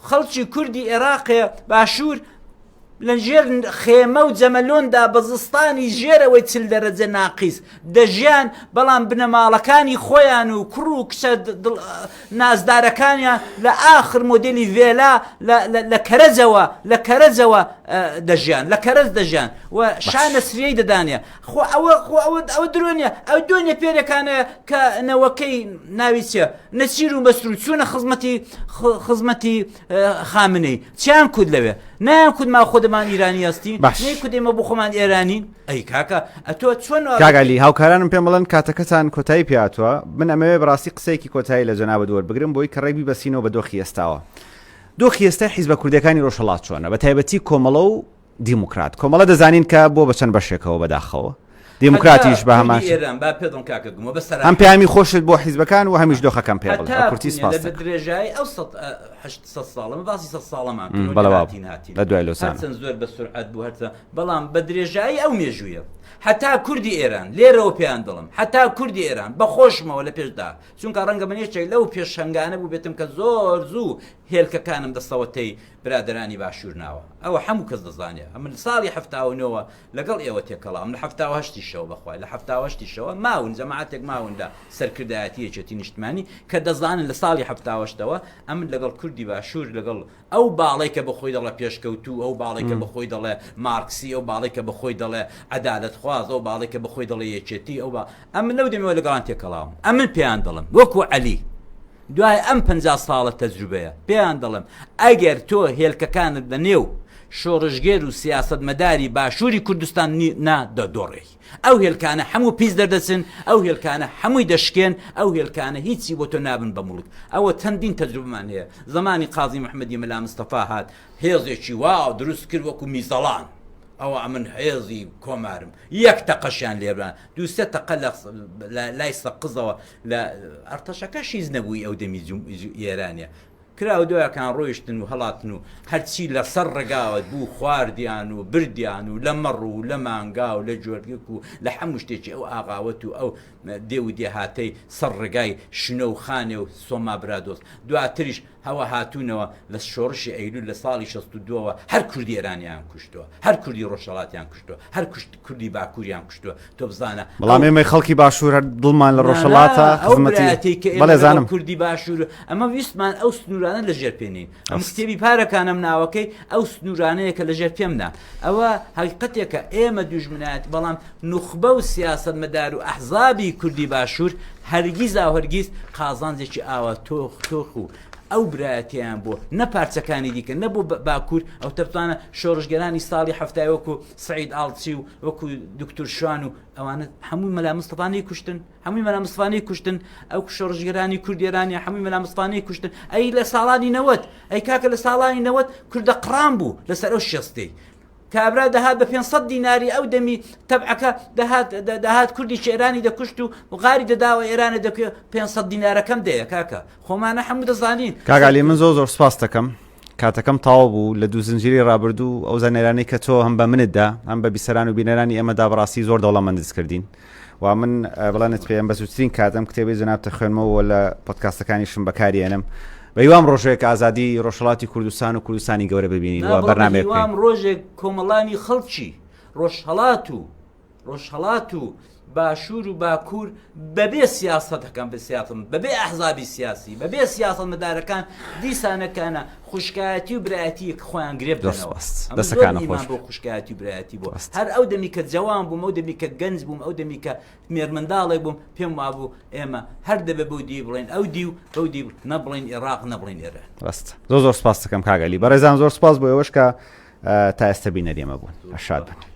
خەڵکی کوردی ئێراقێ باشوور لە ژێر خێمە و جەمەلۆندا بە زستانی ژێرەوەی چل دەرەجە ناقیس دەژیان، بەڵام بنەماڵەکانی خۆیان و کوڕ و کچە نازدارەکانیان لە ئاخر مۆدێلی ڤێلا لە کەرەجەوە لە کەرەجەوە دەژیان لە کەرەج دەژیان و شا نەسریەی دەدانێ خۆ ئەوە خۆ ئەوە ئەوە درۆ نییە ئەو دوێنێ پێرێکانە کە نەوەکەی ناوی چیە نەچیر و مەسرور چوونە خزمەتی خزمەتی خامنەی چیان کوت لەوێ نایان کوت ما خودمان ئیرانی هەستین باش. نەی کوت ئێمە بۆ خۆمان ئێرانین ئەی کاکە ئەتۆ چۆن وا کاک عەلی هاوکارانم پێم بڵێن کاتەکەتان کۆتایی پێ هاتووە من ئەمەوێ بەڕاستی قسەیەکی کۆتایی لە جەنابت وەربگرم بۆی کە ڕێک بیبەستینەوە بە دۆخی ئێستاوە دۆخی ئێستای حیزبە کوردیەکانی ڕۆژهەڵات چۆنە بە تایبەتی کۆمەڵە و دیموکرات کۆمەڵە دەزانین کە بۆ بە چەند بەشێکەوە بەداخەوە دیموکراتیش بە هەمان ئێران با پێ دڵم کاکە گومە بە هەم پەیامی خۆشت بۆ حیزبەکان و هەمیش دۆخەکەم پێ بڵێ هەتا کورتی کونێ سپاس لە دەکەم. درێژایی ئەو سەد هەشت سەد ساڵە من باسی سەد ساڵەمان م، کرد بەڵێ وابوو. هاتین هاتین لە دوای لۆزان. هەرچەند زۆر بە سورعەت بوو هەرچەند بەڵام بە درێژایی ئەو مێژوویە هەتا کوردی ئێران لێرەوە پێیان دڵم هەتا کوردی ئێران بە خۆشمەوە لە پێشدا چونکە ڕەنگە من یەکێک لەو پێشەنگانە بووبێتم کە زۆر زوو هێلکەکانم دەستەوەتەی برادەرانی باشوور ناوە ئەوە هەموو کەس دەزانێ ئەمن ساڵی 79ەوە لەگەڵ ئێوە تێکەڵام لە 78یشەوە بەخوای لە 78یشەوە ماون جەماعەتێک ماون لە سەرکردایەتی یەکێتی نیشتمانی کە دەزانن لە ساڵی 78ەوە ئەمن لەگەڵ کوردی باشوور لەگەڵ ئەو باڵەی کە بە خۆی دەڵێ پێشکەوتوو، ئەو باڵەی کە بە خۆی دەڵێ مارکسی، ئەو باڵەی کە بە خۆی دەڵێ عەدالەتخواز، ئەو باڵەی کە بە خۆی دەڵێ یەکێتی، ئەو با ئەمن لەو دەمەوە لەگەڵان تێکەڵاوم. ئەمن پێیان دەڵێم وەکوو عەلی. دوای ئەم 50 ساڵە تەجروبەیە پێیان دەڵێم ئەگەر تۆ هێلکەکانت بە نێو شۆڕشگێر و سیاسەتمەداری باشووری کوردستان نا دەدۆڕێی. ئەو هێلکانە هەموو پیس دەردەچن، ئەو هێلکانە هەمووی دەشکێن، ئەو هێلکانە هیچی بۆ تۆ نابن بە موڵک. ئەوە چەندین تەجروبەمان هەیە. زەمانی قازی محمدی مەلا مستەفا هات، هێزێکی وا دروست کرد وەکو میزەڵان. ئەوە ئەمن هێزی کۆمارم. یەک تەقەشیان لێبرا. دوو سێ تەقە لە لای سەقزەوە لە ئەرتەشەکەش هیچ نەبووی ئەو دەمی ئێرانە. کرا و دوایەکان ڕۆیشتن و هەڵاتن و هەرچی لە سەر ڕێگاوە بوو خواردیان و بردیان و لە مەڕ و لە مانگا و لە جۆرگک و لە هەموو شتێکی ئەو ئاغاوەت و ئەو دێ و دێهاتەی سەر ڕێگای شنۆ و خانێ و سۆما برادۆست. دواتریش هەوە هاتوونەوە لە شۆڕشی ئەیلوول لە ساڵی 62ەوە هەر کوردی ئێرانیان کوشتووە، هەر کوردی ڕۆژهەڵاتیان کوشتووە، هەر کوردی باکووریان کوشتووە. تۆ بزانە بەڵام ئێمەی خەڵکی باشوور هەر دڵمان لە ڕۆژهەڵاتە خزمەتی کە بەڵێ زانم کوردی باشوور ئەمە ویستمان ئەو سنوورانە لە ژێر پێنین ئەم کتێبی پارەکانم ناوەکەی ئەو سنوورانەیە کە لە ژێر پێمدا ئەوە هەقیقەتێکە ئێمە دوژمنایەت بەڵام نوخبە و سیاسەتمەدار و ئەحزابی کوردی باشوور هەرگیز ئاو هەرگیز قازانجێکی ئاوا تۆخ تۆخ و ئەو برایەتیان بۆ نە پارچەکانی دیکە نە بۆ باکوور ئەو تەبتوانە شۆڕشگەرانی ساڵی هەفتای وەکو سعید ئاڵچی و وەکو دکتور شوان و ئەوانە هەمووی مەلا مستەفانی کوشتن هەمووی مەلا مستەفانی کوشتن ئەو شۆڕشگەرانی کوردێرانی هەمووی مەلا مستەفانی کوشتن ئەی لە ساڵانی نەوەت ئەی کاکە لە ساڵانی نەوەت کوردە قڕان بوو لەسەر ئەو شێستەی کابرا دەهات بە 500 دیناری ئەو دەمی تەبعەکە دەهات دەهات کوردی ئێرانی دەکوشت و غاری دەداوە ئێرانە دەکوێ 500 دینارەکەم دەیە کاکە خۆمانە هەموو دەزانین کاک عەلی من زۆر زۆر سپاست دەکەم کاتەکەم تەواو بوو لە دوو زنجیرەی ڕابردوو ئەو زانیارانەی کە تۆ هەم بە منت دا هەم بە بیسەران و بینەرانی ئێمەدا بەڕاستی زۆر دەوڵەمەندت کردین و من بەڵێنت پێم بە زووترین کات ئەم کتێبەی جەنابتە خوێنمەوە لە پۆدکاستەکانیشم بەکاری ئێنم بە هیوام ڕۆژێک ئازادی ڕۆژهەڵاتی کوردستان و کوردستانی گەورە ببینین و بەرنامەیەک بکەین. هیوام ڕۆژێک کۆمەڵانی خەڵکی ڕۆژهەڵات و ڕۆژهەڵات و باشوور و باکوور بەبێ سیاسەتەکان بە سیاسەت بەبێ ئەحزابی سیاسی بەبێ سیاسەتمەدارەکان دیسانەکانە خوشکایەتی و برایەتی خۆیان گرێ بدەنەوە دەستەکانت خۆش بۆ خوشکایەتی و برایەتی بۆ هەر ئەو دەمی کە جەوان بووم ئەو دەمی کە گەنج بووم ئەو دەمی کە مێرمنداڵێک بووم پێم وابوو ئێمە هەر دەبێ بەو دی بڵێن ئەو دی و بەو دی نەبڵین عێراق نەبڵین ئێران ڕاست زۆر زۆر سپاس دەکەم کاک عەلی بەڕێزان زۆر سپاس بۆ ئێوەش کە تا ئێستا بینەری ئێمە بوون شاد بن.